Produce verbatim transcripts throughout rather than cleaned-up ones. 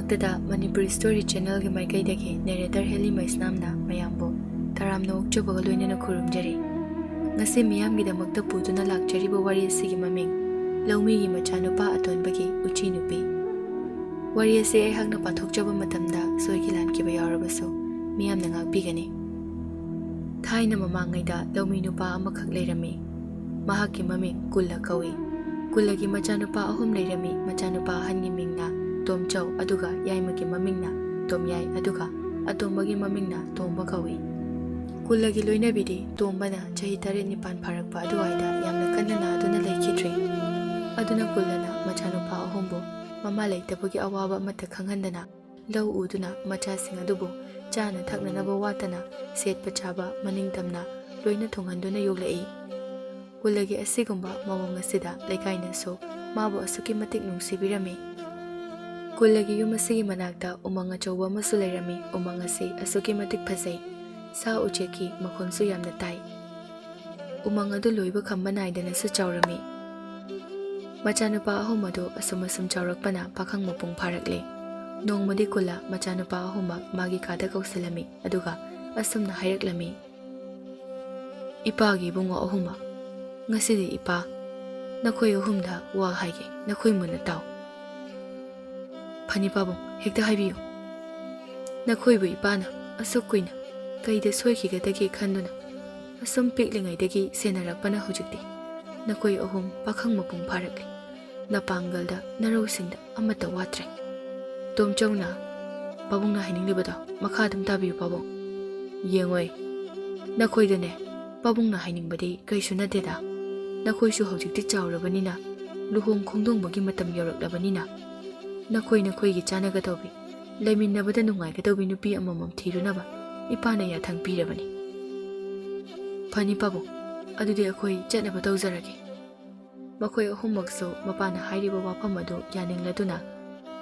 ꯇꯗ ꯃꯅꯤꯄꯨꯔꯤ ꯁ꯭ꯇꯣꯔꯤ ꯆꯦꯅꯦꯜꯒꯤ ꯃꯥꯏꯀꯩꯗꯒꯤ ꯅꯦꯔꯦꯇꯔ ꯍꯦꯂꯤ ꯃꯩꯁꯅꯥꯝꯅ ꯃꯌꯥꯝꯕꯨ ꯇꯔꯥꯝꯅ ꯑꯣꯛꯆꯕꯒ ꯂꯣꯏꯅꯅ ꯈꯨꯔꯨꯝꯖꯔꯤ꯫ ꯉꯁꯤ ꯃꯤꯌꯥꯝꯒꯤꯗꯃꯛꯇ ꯄꯨꯗꯨꯅ ꯂꯥꯛꯆꯔꯤꯕ ꯋꯥꯔꯤ ꯑꯁꯤꯒꯤ ꯃꯃꯤꯡ ꯂꯧꯃꯤꯒꯤ ꯃꯆꯥꯅꯨꯄꯥ ꯑꯇꯣꯟꯕꯒꯤ ꯎꯆꯤ ꯅꯨꯄꯤ꯫ ꯋꯥꯔꯤ ꯑꯁꯤ ꯑꯩꯍꯥꯛꯅ ꯄꯥꯊꯣꯛꯆꯕ ꯃꯇꯝꯗ ꯁꯣꯏꯈꯤ ꯂꯥꯟꯈꯤꯕ ꯌꯥꯎꯔꯕꯁꯨ ꯃꯤꯌꯥꯝꯅ ꯉꯥꯛꯄꯤꯒꯅꯤ꯫ ꯊꯥꯏꯅ ꯃꯃꯥꯡꯉꯩꯗ ꯂꯧꯃꯤ ꯅꯨꯄꯥ ꯑꯃꯈꯛ ꯂꯩꯔꯝꯃꯤ꯫ ꯃꯍꯥꯛꯀꯤ ꯃꯃꯤꯡ ꯀꯨꯜꯂ ꯀꯧꯏ꯫ ꯀꯨꯜꯂꯒꯤ ꯃꯆꯥꯅꯨꯄꯥ ꯑꯍꯨꯝ ꯂꯩꯔꯝꯃꯤ꯫ ꯃꯆꯥꯅꯨꯄꯥ ꯑꯍꯟꯒꯤ ꯃꯤꯡꯅ ꯇꯣꯝꯆꯧ, ꯑꯗꯨꯒ ꯌꯥꯏꯃꯒꯤ ꯃꯃꯤꯡꯅ ꯇꯣꯝꯌꯥꯏ, ꯑꯗꯨꯒ ꯑꯇꯣꯝꯕꯒꯤ ꯃꯃꯤꯡꯅ ꯇꯣꯝꯕ ꯀꯧꯏ꯫ ꯀꯨꯜꯂꯒꯤ ꯂꯣꯏꯅꯕꯤꯗꯤ ꯇꯣꯝꯕꯅ ꯆꯍꯤ ꯇꯔꯦꯠ ꯅꯤꯄꯥꯟ ꯐꯥꯔꯛꯄ ꯑꯗꯨꯋꯥꯏꯗ ꯌꯥꯝꯅ ꯀꯟꯅ ꯅꯥꯗꯨꯅ ꯂꯩꯈꯤꯗ꯭ꯔꯦ꯫ ꯑꯗꯨꯅ ꯀꯨꯜꯂꯅ ꯃꯆꯥꯅꯨꯄꯥ ꯑꯍꯨꯝꯕꯨ ꯃꯃꯥ ꯂꯩꯇꯕꯒꯤ ꯑꯋꯥꯕ ꯑꯃꯠꯇ ꯈꯪꯍꯟꯗꯅ, ꯂꯧ ꯎꯗꯨꯅ ꯃꯆꯥꯁꯤꯡ ꯑꯗꯨꯕꯨ ꯆꯥꯅ ꯊꯛꯅꯅꯕ ꯋꯥꯠꯇꯅ ꯁꯦꯠꯄ ꯆꯥꯕ ꯃꯅꯤꯡ ꯇꯝꯅ ꯂꯣꯏꯅ ꯊꯨꯡꯍꯟꯗꯨꯅ ꯌꯣꯛꯂꯛꯏ꯫ ꯀꯨꯜꯂꯒꯤ ꯑꯁꯤꯒꯨꯝꯕ ꯃꯑꯣꯡ ꯑꯁꯤꯗ ꯂꯩꯀꯥꯏꯅꯁꯨ ꯃꯥꯕꯨ ꯑꯁꯨꯛꯀꯤ ꯃꯇꯤꯛ ꯅꯨꯡꯁꯤꯕꯤꯔꯝꯃꯤ꯫ ꯀꯨꯜꯂꯒꯤ ꯌꯨꯝ ꯑꯁꯤꯒꯤ ꯃꯅꯥꯛꯇ ꯎꯃꯪ ꯑꯆꯧꯕ ꯑꯃꯁꯨ ꯂꯩꯔꯝꯃꯤ꯫ ꯎꯃꯪ ꯑꯁꯤ ꯑꯁꯨꯛꯀꯤ ꯃꯇꯤꯛ ꯐꯖꯩ꯫ ꯁꯥ ꯎꯆꯦꯛꯀꯤ ꯃꯈꯣꯟꯁꯨ ꯌꯥꯝꯅ ꯇꯥꯏ꯫ ꯎꯃꯪ ꯑꯗꯨ ꯂꯣꯏꯕ ꯈꯝꯕ ꯅꯥꯏꯗꯅꯁꯨ ꯆꯥꯎꯔꯝꯃꯤ꯫ ꯃꯆꯥꯅꯨꯄꯥ ꯑꯍꯨꯝ ꯑꯗꯨ ꯑꯁꯨꯝ ꯑꯁꯨꯝ ꯆꯥꯎꯔꯛꯄꯅ ꯄꯥꯈꯪ ꯃꯄꯨꯡ ꯐꯥꯔꯛꯂꯦ꯫ ꯅꯣꯡꯃꯗꯤ ꯀꯨꯜꯂ ꯃꯆꯥꯅꯨꯄꯥ ꯑꯍꯨꯝꯃꯛ ꯃꯥꯒꯤ ꯀꯥꯗ ꯀꯧꯁꯤꯜꯂꯝꯃꯤ, ꯑꯗꯨꯒ ꯑꯁꯨꯝꯅ ꯍꯥꯏꯔꯛꯂꯝꯃꯤ, "ꯏꯄꯥꯒꯤ ꯏꯕꯨꯡꯉꯣ ꯑꯍꯨꯝꯃꯛ, ꯉꯁꯤꯗꯤ ꯏꯄꯥ, ꯅꯈꯣꯏ ꯑꯍꯨꯝꯗ ꯋꯥ ꯍꯥꯏꯒꯦ, ꯅꯈꯣꯏ ꯃꯨꯟꯅ ꯇꯥꯎ꯫ ꯐꯅꯤ ꯄꯥꯕꯨꯡ, ꯍꯦꯛꯇ ꯍꯥꯏꯕꯤꯌꯨ꯫ ꯅꯈꯣꯏꯕꯨ ꯏꯄꯥꯅ ꯑꯁꯨꯛ ꯀꯨꯏꯅ ꯀꯩꯗ ꯁꯣꯏꯈꯤꯒꯗꯒꯦ ꯈꯟꯗꯨꯅ ꯑꯁꯨꯝ ꯄꯤꯛꯂꯤꯉꯩꯗꯒꯤ ꯁꯦꯟꯅꯔꯛꯄꯅ ꯍꯧꯖꯤꯛꯇꯤ ꯅꯈꯣꯏ ꯑꯍꯨꯝ ꯄꯥꯈꯪ ꯃꯄꯨꯡ ꯐꯥꯔꯛꯂꯦ꯫ ꯅꯄꯥꯡꯒꯜꯗ ꯅꯔꯧꯁꯤꯡꯗ ꯑꯃꯠꯇ ꯋꯥꯠꯇ꯭ꯔꯦ꯫" ꯇꯣꯝꯆꯧꯅ, "ꯄꯥꯕꯨꯡꯅ ꯍꯥꯏꯅꯤꯡꯂꯤꯕꯗꯣ ꯃꯈꯥ ꯑꯗꯨꯝ ꯇꯥꯕꯤꯌꯨ ꯄꯥꯕꯨꯡ꯫" "ꯌꯦꯡꯉꯣꯏ, ꯅꯈꯣꯏꯗꯅꯦ ꯄꯥꯕꯨꯡꯅ ꯍꯥꯏꯅꯤꯡꯕꯗꯤ ꯀꯩꯁꯨ ꯅꯠꯇꯦꯗ꯫ ꯅꯈꯣꯏꯁꯨ ꯍꯧꯖꯤꯛꯇꯤ ꯆꯥꯎꯔꯕꯅꯤꯅ, ꯂꯨꯍꯣꯡ ꯈꯣꯡꯗꯣꯡꯕꯒꯤ ꯃꯇꯝ ꯌꯧꯔꯛꯂꯕꯅꯤꯅ, ꯅꯈꯣꯏ ꯅꯈꯣꯏꯒꯤ ꯆꯥꯟꯅꯒꯗꯧꯕꯤ, ꯂꯩꯃꯤꯟꯅꯕꯗ ꯅꯨꯡꯉꯥꯏꯒꯗꯧꯕꯤ ꯅꯨꯄꯤ ꯑꯃꯃꯝ ꯊꯤꯔꯨꯅꯕ ꯏꯄꯥꯅ ꯌꯥꯊꯪ ꯄꯤꯔꯕꯅꯤ꯫" "ꯐꯅꯤ ꯄꯥꯕꯨꯡ, ꯑꯗꯨꯗꯤ ꯑꯩꯈꯣꯏ ꯆꯠꯅꯕ ꯇꯧꯖꯔꯒꯦ꯫" ꯃꯈꯣꯏ ꯑꯍꯨꯝꯃꯛꯁꯨ ꯃꯄꯥꯅ ꯍꯥꯏꯔꯤꯕ ꯋꯥꯐꯝ ꯑꯗꯨ ꯌꯥꯅꯤꯡꯂꯗꯨꯅ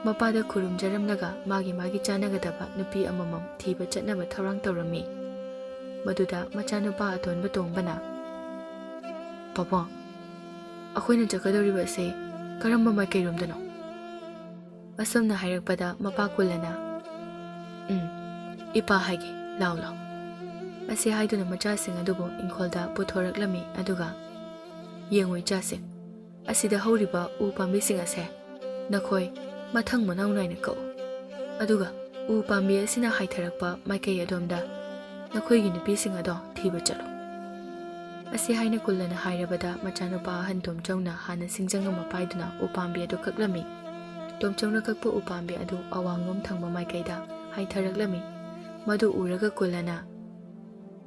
ꯃꯄꯥꯗ ꯈꯨꯔꯨꯝꯖꯔꯝꯂꯒ ꯃꯥꯒꯤ ꯃꯥꯒꯤ ꯆꯥꯟꯅꯒꯗꯕ ꯅꯨꯄꯤ ꯑꯃꯃꯝ ꯊꯤꯕ ꯆꯠꯅꯕ ꯊꯧꯔꯥꯡ ꯇꯧꯔꯝꯃꯤ꯫ ꯃꯗꯨꯗ ꯃꯆꯥꯅꯨꯄꯥ ꯑꯇꯣꯟꯕ ꯇꯣꯝꯕꯅ, "ꯄꯥꯕꯨꯡ, ꯑꯩꯈꯣꯏꯅ ꯆꯠꯀꯗꯧꯔꯤꯕ ꯑꯁꯤ ꯀꯔꯝꯕ ꯃꯥꯏꯀꯩꯔꯣꯝꯗꯅꯣ?" ꯑꯁꯨꯝꯅ ꯍꯥꯏꯔꯛꯄꯗ ꯃꯄꯥ ꯀꯨꯜꯂꯅ, "ꯎꯝ, ꯏꯄꯥ ꯍꯥꯏꯒꯦ, ꯂꯥꯎ ꯂꯥꯎ" ꯑꯁꯤ ꯍꯥꯏꯗꯨꯅ ꯃꯆꯥꯁꯤꯡ ꯑꯗꯨꯕꯨ ꯏꯪꯈꯣꯜꯗ ꯄꯨꯊꯣꯔꯛꯂꯝꯃꯤ꯫ ꯑꯗꯨꯒ, "ꯌꯦꯡꯉꯨ ꯏꯆꯥꯁꯤꯡ, ꯑꯁꯤꯗ ꯍꯧꯔꯤꯕ ꯎ ꯄꯥꯝꯕꯤꯁꯤꯡ ꯑꯁꯦ ꯅꯈꯣꯏ ꯃꯊꯪ ꯃꯅꯥꯎ ꯅꯥꯏꯅ ꯀꯛꯎ꯫ ꯑꯗꯨꯒ ꯎ ꯄꯥꯝꯕꯤ ꯑꯁꯤꯅ ꯍꯥꯏꯊꯔꯛꯄ ꯃꯥꯏꯀꯩ ꯑꯗꯣꯝꯗ ꯅꯈꯣꯏꯒꯤ ꯅꯨꯄꯤꯁꯤꯡ ꯑꯗꯣ ꯊꯤꯕ ꯆꯠꯂꯨ" ꯑꯁꯤ ꯍꯥꯏꯅ ꯀꯨꯜꯂꯅ ꯍꯥꯏꯔꯕꯗ ꯃꯆꯥꯅꯨꯄꯥ ꯑꯍꯟ ꯇꯣꯝꯆꯧꯅ ꯍꯥꯟꯅ ꯁꯤꯡꯖꯪ ꯑꯃ ꯄꯥꯏꯗꯨꯅ ꯎ ꯄꯥꯝꯕꯤ ꯑꯗꯨ ꯀꯛꯂꯝꯃꯤ꯫ ꯇꯣꯝꯆꯧꯅ ꯀꯛꯄ ꯎ ꯄꯥꯝꯕꯤ ꯑꯗꯨ ꯑꯋꯥꯡꯂꯣꯝ ꯊꯪꯕ ꯃꯥꯏꯀꯩꯗ ꯍꯥꯏꯊꯔꯛꯂꯝꯃꯤ꯫ ꯃꯗꯨ ꯎꯔꯒ ꯀꯨꯜꯂꯅ,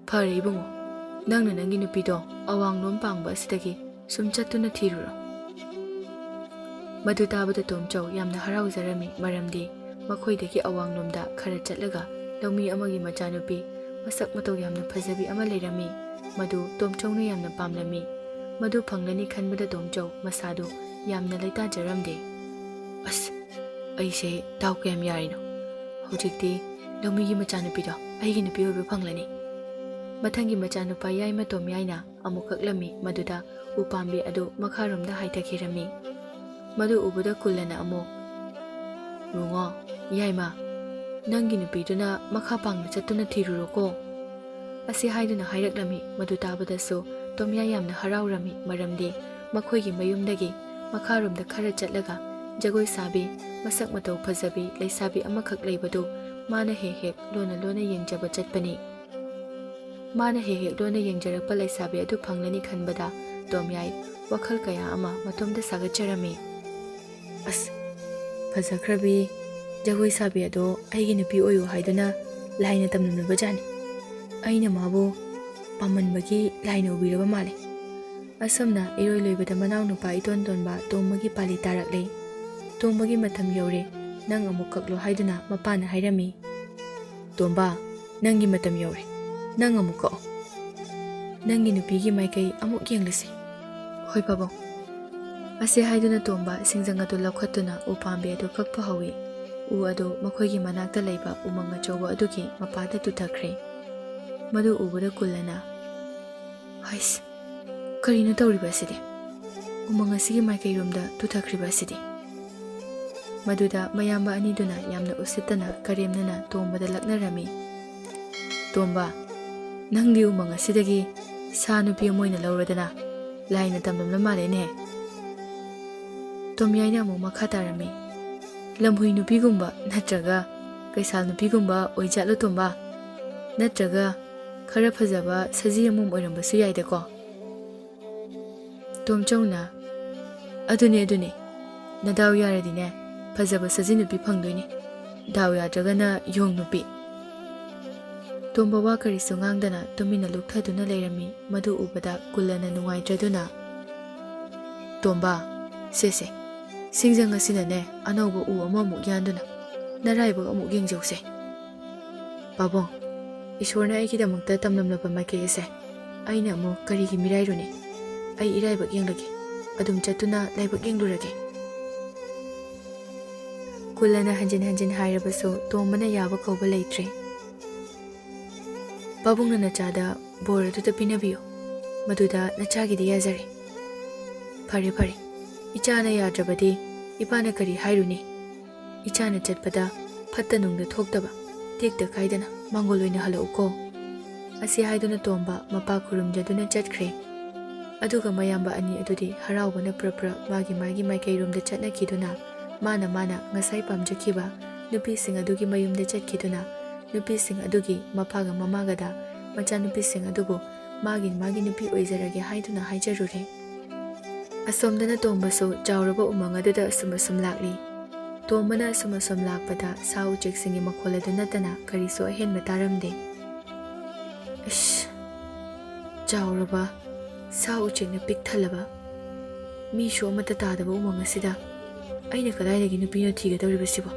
"ꯐꯔꯦ ꯏꯕꯨꯡꯉꯣ, ꯅꯪꯅ ꯅꯪꯒꯤ ꯅꯨꯄꯤꯗꯣ ꯑꯋꯥꯡꯂꯣꯝ ꯄꯥꯡꯕ ꯑꯁꯤꯗꯒꯤ ꯁꯨꯝ ꯆꯠꯇꯨꯅ ꯊꯤꯔꯨꯔꯣ"꯫ ꯃꯗꯨ ꯇꯥꯕꯗ ꯇꯣꯝꯆꯧ ꯌꯥꯝꯅ ꯍꯔꯥꯎꯖꯔꯝꯃꯤ, ꯃꯔꯝꯗꯤ ꯃꯈꯣꯏꯗꯒꯤ ꯑꯋꯥꯡꯂꯣꯝꯗ ꯈꯔ ꯆꯠꯂꯒ ꯂꯧꯃꯤ ꯑꯃꯒꯤ ꯃꯆꯥꯅꯨꯄꯤ ꯃꯁꯛ ꯃꯇꯧ ꯌꯥꯝꯅ ꯐꯖꯕꯤ ꯑꯃ ꯂꯩꯔꯝꯃꯤ꯫ ꯃꯗꯨ ꯇꯣꯝꯆꯧꯅ ꯌꯥꯝꯅ ꯄꯥꯝꯂꯝꯃꯤ꯫ ꯃꯗꯨ ꯐꯪꯂꯅꯤ ꯈꯟꯕꯗ ꯇꯣꯝꯆꯧ ꯃꯁꯥꯗꯨ ꯌꯥꯝꯅ ꯂꯩꯇꯥꯖꯔꯝꯗꯦ꯫ "ꯑꯁ, ꯑꯩꯁꯦ ꯗꯥꯎ ꯀꯌꯥꯝ ꯌꯥꯔꯤꯅꯣ! ꯍꯧꯖꯤꯛꯇꯤ ꯂꯧꯃꯤꯒꯤ ꯃꯆꯥꯅꯨꯄꯤꯗꯣ ꯑꯩꯒꯤ ꯅꯨꯄꯤ ꯑꯣꯏꯕ ꯐꯪꯂꯅꯤ"꯫ ꯃꯊꯪꯒꯤ ꯃꯆꯥꯅꯨꯄꯥ ꯌꯥꯏꯃ ꯇꯣꯝꯌꯥꯏꯅ ꯑꯃꯨꯛ ꯀꯛꯂꯝꯃꯤ꯫ ꯃꯗꯨꯗ ꯎ ꯄꯥꯝꯕꯤ ꯑꯗꯨ ꯃꯈꯥꯔꯣꯝꯗ ꯍꯥꯏꯊꯈꯤꯔꯝꯃꯤ꯫ ꯃꯗꯨ ꯎꯕꯗ ꯀꯨꯜꯂꯅ ꯑꯃꯨꯛ, "ꯏꯕꯨꯡꯉꯣ, ꯌꯥꯏꯃ, ꯅꯪꯒꯤ ꯅꯨꯄꯤꯗꯨꯅ ꯃꯈꯥ ꯄꯥꯡꯅ ꯆꯠꯇꯨꯅ ꯊꯤꯔꯨꯔꯣꯀꯣ" ꯑꯁꯤ ꯍꯥꯏꯗꯨꯅ ꯍꯥꯏꯔꯛꯂꯝꯃꯤ꯫ ꯃꯗꯨ ꯇꯥꯕꯗꯁꯨ ꯇꯣꯝꯌꯥꯏ ꯌꯥꯝꯅ ꯍꯔꯥꯎꯔꯝꯃꯤ, ꯃꯔꯝꯗꯤ ꯃꯈꯣꯏꯒꯤ ꯃꯌꯨꯝꯗꯒꯤ ꯃꯈꯥꯔꯣꯝꯗ ꯈꯔ ꯆꯠꯂꯒ ꯖꯒꯣꯏ ꯁꯥꯕꯤ, ꯃꯁꯛ ꯃꯇꯧ ꯐꯖꯕꯤ ꯂꯩꯁꯥꯕꯤ ꯑꯃꯈꯛ ꯂꯩꯕꯗꯨ ꯃꯥꯅ ꯍꯦꯛ ꯍꯦꯛ ꯂꯣꯟꯅ ꯂꯣꯟꯅ ꯌꯦꯡꯖꯕ ꯆꯠꯄꯅꯤ꯫ ꯃꯥꯅ ꯍꯦꯛ ꯍꯦꯛ ꯂꯣꯟꯅ ꯌꯦꯡꯖꯔꯛꯄ ꯂꯩꯁꯥꯕꯤ ꯑꯗꯨ ꯐꯪꯂꯅꯤ ꯈꯟꯕꯗ ꯇꯣꯝꯌꯥꯏ ꯋꯥꯈꯜ ꯀꯌꯥ ꯑꯃ ꯃꯇꯣꯝꯇ ꯁꯥꯒꯠꯆꯔꯝꯃꯤ꯫ "ꯑꯁ, ꯐꯖꯈ꯭ꯔꯕꯤ ꯖꯒꯣꯏ ꯁꯥꯕꯤ ꯑꯗꯣ ꯑꯩꯒꯤ ꯅꯨꯄꯤ ꯑꯣꯏꯌꯨ ꯍꯥꯏꯗꯨꯅ ꯂꯥꯏꯅ ꯇꯝꯂꯝꯂꯕꯖꯥꯠꯅꯤ꯫ ꯑꯩꯅ ꯃꯥꯕꯨ ꯄꯥꯝꯃꯟꯕꯒꯤ ꯂꯥꯏꯅ ꯎꯕꯤꯔꯕ ꯃꯥꯜꯂꯦ"꯫ ꯑꯁꯨꯝꯅ ꯏꯔꯣꯏ ꯂꯣꯏꯕꯗ ꯃꯅꯥꯎꯅꯨꯄꯥ ꯏꯇꯣꯟ ꯇꯣꯟꯕ ꯇꯣꯝꯕꯒꯤ ꯄꯥꯜꯂꯤ ꯇꯥꯔꯛꯂꯦ꯫ "ꯇꯣꯝꯕꯒꯤ ꯃꯇꯝ ꯌꯧꯔꯦ, ꯅꯪ ꯑꯃꯨꯛ ꯀꯛꯂꯣ" ꯍꯥꯏꯗꯨꯅ ꯃꯄꯥꯅ ꯍꯥꯏꯔꯝꯃꯤ꯫ "ꯇꯣꯝꯕ, ꯅꯪꯒꯤ ꯃꯇꯝ ꯌꯧꯔꯦ, ꯅꯪ ꯑꯃꯨꯛ ꯀꯛꯑꯣ꯫ ꯅꯪꯒꯤ ꯅꯨꯄꯤꯒꯤ ꯃꯥꯏꯀꯩ ꯑꯃꯨꯛ ꯌꯦꯡꯂꯁꯤ"꯫ "ꯍꯣꯏ ꯄꯥꯕꯨꯡ" ꯑꯁꯤ ꯍꯥꯏꯗꯨꯅ ꯇꯣꯝꯕ ꯁꯤꯡꯖꯪ ꯑꯗꯨ ꯂꯧꯈꯠꯇꯨꯅ ꯎ ꯄꯥꯝꯕꯤ ꯑꯗꯨ ꯀꯛꯄ ꯍꯧꯏ꯫ ꯎ ꯑꯗꯨ ꯃꯈꯣꯏꯒꯤ ꯃꯅꯥꯛꯇ ꯂꯩꯕ ꯎꯃꯪ ꯑꯆꯧꯕ ꯑꯗꯨꯒꯤ ꯃꯄꯥꯗ ꯇꯨꯊꯈ꯭ꯔꯦ꯫ ꯃꯗꯨ ꯎꯕꯗ ꯀꯨꯜꯂꯅ, "ꯍꯩꯁ, ꯀꯔꯤꯅꯣ ꯇꯧꯔꯤꯕ ꯑꯁꯤꯗꯤ? ꯎꯃꯪ ꯑꯁꯤꯒꯤ ꯃꯥꯏꯀꯩꯔꯣꯝꯗ ꯇꯨꯊꯈ꯭ꯔꯤꯕ ꯑꯁꯤꯗꯤ?" ꯃꯗꯨꯗ ꯃꯌꯥꯝꯕ ꯑꯅꯤꯗꯨꯅ ꯌꯥꯝꯅ ꯎꯁꯤꯠꯇꯅ ꯀꯔꯦꯝꯅꯅ ꯇꯣꯝꯕꯗ ꯂꯛꯅꯔꯝꯃꯤ꯫ "ꯇꯣꯝꯕ, ꯅꯪꯗꯤ ꯎꯃꯪ ꯑꯁꯤꯗꯒꯤ ꯁꯥ ꯅꯨꯄꯤ ꯑꯃ ꯑꯣꯏꯅ ꯂꯧꯔꯗꯅ, ꯂꯥꯏꯅ ꯇꯝꯂꯝꯂ ꯃꯥꯜꯂꯦꯅꯦ?" ꯇꯣꯝꯌꯥꯏꯅ ꯑꯃꯨꯛ ꯃꯈꯥ ꯇꯥꯔꯝꯃꯤ, "ꯂꯝꯍꯨꯏ ꯅꯨꯄꯤꯒꯨꯝꯕ ꯅꯠꯇ꯭ꯔꯒ ꯀꯩꯁꯥꯜ ꯅꯨꯄꯤꯒꯨꯝꯕ ꯑꯣꯏꯖꯥꯠꯂꯣ ꯇꯣꯝꯕ? ꯅꯠꯇ꯭ꯔꯒ ꯈꯔ ꯐꯖꯕ ꯁꯖꯤ ꯑꯃ ꯑꯣꯏꯔꯝꯕꯁꯨ ꯌꯥꯏꯗꯀꯣ?" ꯇꯣꯝꯆꯧꯅ, "ꯑꯗꯨꯅꯦ, ꯑꯗꯨꯅꯦ, ꯅꯗꯥꯎ ꯌꯥꯔꯗꯤꯅꯦ, ꯐꯖꯕ ꯁꯖꯤ ꯅꯨꯄꯤ ꯐꯪꯗꯣꯏꯅꯤ, ꯗꯥꯎ ꯌꯥꯗ꯭ꯔꯒꯅ ꯌꯣꯡ ꯅꯨꯄꯤ꯫" ꯇꯣꯝꯕ ꯋꯥ ꯀꯔꯤꯁꯨ ꯉꯥꯡꯗꯅ ꯇꯨꯃꯤꯟꯅ ꯂꯨꯞꯊꯗꯨꯅ ꯂꯩꯔꯝꯃꯤ꯫ ꯃꯗꯨ ꯎꯕꯗ ꯀꯨꯜꯂꯅ ꯅꯨꯡꯉꯥꯏꯇ꯭ꯔꯗꯨꯅ, "ꯇꯣꯝꯕ, ꯁꯦ ꯁꯦ, ꯁꯤꯡꯖꯪ ꯑꯁꯤꯅꯅꯦ ꯑꯅꯧꯕ ꯎ ꯑꯃꯃꯨꯛ ꯌꯥꯟꯗꯨꯅ ꯅꯔꯥꯏꯕꯛ ꯑꯃꯨꯛ ꯌꯦꯡꯖꯧꯁꯦ꯫ ꯄꯥꯕꯨꯡ, ꯏꯁꯣꯔꯅ ꯑꯩꯒꯤꯗꯃꯛꯇ ꯇꯝꯂꯝꯂꯕ ꯃꯥꯏꯀꯩ ꯑꯁꯦ ꯑꯩꯅ ꯑꯃꯨꯛ ꯀꯔꯤꯒꯤ ꯃꯤꯔꯥꯏꯔꯨꯅꯤ? ꯑꯩ ꯏꯔꯥꯏꯕꯛ ꯌꯦꯡꯂꯒꯦ, ꯑꯗꯨꯝ ꯆꯠꯇꯨꯅ ꯂꯥꯏꯕꯛ ꯌꯦꯡꯂꯨꯔꯒꯦ꯫" ꯀꯨꯜꯂꯅ ꯍꯟꯖꯤꯟ ꯍꯟꯖꯤꯟ ꯍꯥꯏꯔꯕꯁꯨ ꯇꯣꯝꯕꯅ ꯌꯥꯕ ꯀꯧꯕ ꯂꯩꯇ꯭ꯔꯦ꯫ "ꯄꯥꯕꯨꯡꯅ ꯅꯆꯥꯗ ꯕꯣꯔ ꯑꯗꯨꯗ ꯄꯤꯅꯕꯤꯌꯨ, ꯃꯗꯨꯗ ꯅꯆꯥꯒꯤꯗꯤ ꯌꯥꯖꯔꯦ꯫" "ꯐꯔꯦ, ꯐꯔꯦ, ꯏꯆꯥꯅ ꯌꯥꯗ꯭ꯔꯕꯗꯤ ꯏꯄꯥꯅ ꯀꯔꯤ ꯍꯥꯏꯔꯨꯅꯤ? ꯏꯆꯥꯅ ꯆꯠꯄꯗ ꯐꯠꯇ ꯅꯨꯡꯗ ꯊꯣꯛꯇꯕ, ꯇꯦꯛꯇ ꯀꯥꯏꯗꯅ ꯃꯥꯡꯒꯣꯜ ꯑꯣꯏꯅ ꯍꯜꯂꯛꯎꯀꯣ꯫" ꯑꯁꯤ ꯍꯥꯏꯗꯨꯅ ꯇꯣꯝꯕ ꯃꯄꯥ ꯈꯨꯔꯨꯝꯖꯗꯨꯅ ꯆꯠꯈ꯭ꯔꯦ꯫ ꯑꯗꯨꯒ ꯃꯌꯥꯝꯕ ꯑꯅꯤ ꯑꯗꯨꯗꯤ ꯍꯔꯥꯎꯕꯅ ꯄ꯭ꯔꯞ ꯄ꯭ꯔꯞ ꯃꯥꯒꯤ ꯃꯥꯒꯤ ꯃꯥꯏꯀꯩꯔꯣꯝꯗ ꯆꯠꯅꯈꯤꯗꯨꯅ, ꯃꯥꯅ ꯃꯥꯅ ꯉꯁꯥꯏ ꯄꯥꯝꯖꯈꯤꯕ ꯅꯨꯄꯤꯁꯤꯡ ꯑꯗꯨꯒꯤ ꯃꯌꯨꯝꯗ ꯆꯠꯈꯤꯗꯨꯅ, ꯅꯨꯄꯤꯁꯤꯡ ꯑꯗꯨꯒꯤ ꯃꯄꯥꯒ ꯃꯃꯥꯒꯗ ꯃꯆꯥꯅꯨꯄꯤꯁꯤꯡ ꯑꯗꯨꯕꯨ ꯃꯥꯒꯤ ꯃꯥꯒꯤ ꯅꯨꯄꯤ ꯑꯣꯏꯖꯔꯒꯦ ꯍꯥꯏꯗꯨꯅ ꯍꯥꯏꯖꯔꯨꯔꯦ꯫ ꯑꯁꯣꯝꯗꯅ ꯇꯣꯝꯕꯁꯨ ꯆꯥꯎꯔꯕ ꯎꯃꯪ ꯑꯗꯨꯗ ꯑꯁꯨꯝ ꯑꯁꯨꯝ ꯂꯥꯛꯂꯤ꯫ ꯇꯣꯝꯕꯅ ꯑꯁꯨꯝ ꯑꯁꯨꯝ ꯂꯥꯛꯄꯗ ꯁꯥ ꯎꯆꯦꯛꯁꯤꯡꯒꯤ ꯃꯈꯣꯜ ꯑꯗꯨ ꯅꯠꯇꯅ ꯀꯔꯤꯁꯨ ꯑꯍꯦꯟꯕ ꯇꯥꯔꯝꯗꯦ꯫ "ꯏꯁ, ꯆꯥꯎꯔꯕ, ꯁꯥ ꯎꯆꯦꯛꯅ ꯄꯤꯛ ꯊꯜꯂꯕ, ꯃꯤꯁꯨ ꯑꯃꯠꯇ ꯇꯥꯗꯕ ꯎꯃꯪ ꯑꯁꯤꯗ ꯑꯩꯅ ꯀꯗꯥꯏꯗꯒꯤ ꯅꯨꯄꯤꯅꯣ ꯊꯤꯒꯗꯧꯔꯤꯕꯁꯤꯕꯣ?